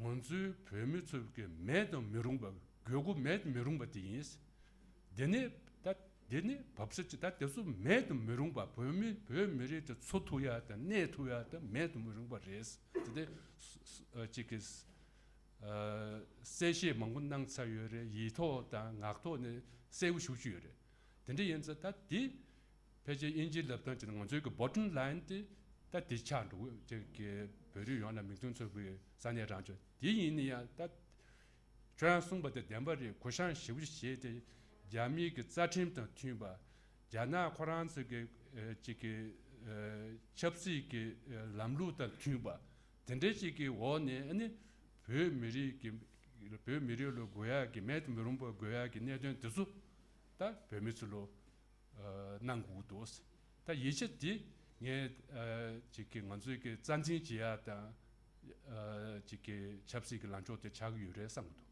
ང་ཚོའི་བོད་མི་ཚོ་གི་མེད་དུ་མི་རུང་བ། དགོས་མཁོ་མེད་དུ་མི་རུང་བ་དེ་ཡིན། འདི་ནི་ད་འདི་ནི་བབ་ས་ཅིག་ད་དེ་ཚོ་མེད་དུ་མི་རུང་བ། བོད་མི་བོད་མི་རིགས་དེ་འཚོ་ཐུབ་ཡ་དང་གནས་ཐུབ་ཡ་དང་མེད་དུ་མི་རུང་བ་རེད། དེ་དེ་ཅིག་གི་གསལ་བཤད་མང་པོ་གནང་ཚར་ཡོད་རེད། ཡིག་ཐོག་དང་ངག་ཐོག་ནས་གསལ་པོ་ཞུ་རྒྱུ་ཡོད་རེད། དེ་འདྲ་ཡིན་ཙང་ད་འདི་ཕལ་ཆེར་དབྱིན་ཇིའི་ལབ་སྟངས་བྱས་ན་ང་ཚོའི་གི་bottom line དེ་ད་འདི་ཆགས་འགྲོ་གི་ཅིག་གི་བོད་རིགས་ཡོངས་ལ་མིང་དོན་མཚུངས་པའི་ས་གནས་རང་སྐྱོང་དེ་ཡིན་ན་ཡང་ད་ཁྱོད་རང་གསུངས་པ་དེ་བདེན་པ་རེད། གུ་བཤངས་ཞེ་པོ་བྱས་ཏེ་རྒྱ་མིའི་གི་རྩ་ཁྲིམས་དང་མཐུན་པ། རྒྱ་ནག་ཁོ་རང་ཚོའི་གི་ཨ་ཅིག་གི་ཨ་ཆབ་སྲིད་ཀྱི་ཨ་ལམ་ལུགས་དང་མཐུན་པ། དེ་འདྲའི་ཅིག་གི་འོག་ནས་ཨ་ནི་བོད་མི་རིགས་ཀྱི་བོད་མི་རིགས་ལ་དགོས་ཡག་གི་མེད་དུ་མི་རུང་བ་དགོས་ཡག་གི་གནད་དོན་དེ་ཚོ་ད་བོད་མི་ཚོ་ལ་ཨ་གནང་དགོས་འདུག་ད་ཡིག་ཆ་དེ་ངས་ཨ་ཅིག་གི་ང་ཚོའི་གི་རྩ་འཛིན་བྱེད་ཡག་དང་ཨ་ཅིག་གི་ཆབ་སྲིད་ཀྱི་ལངས་ཕྱོགས་དེ་ཆགས་ཀྱི་ཡོད་རེད་བསམ་གྱི་འདུག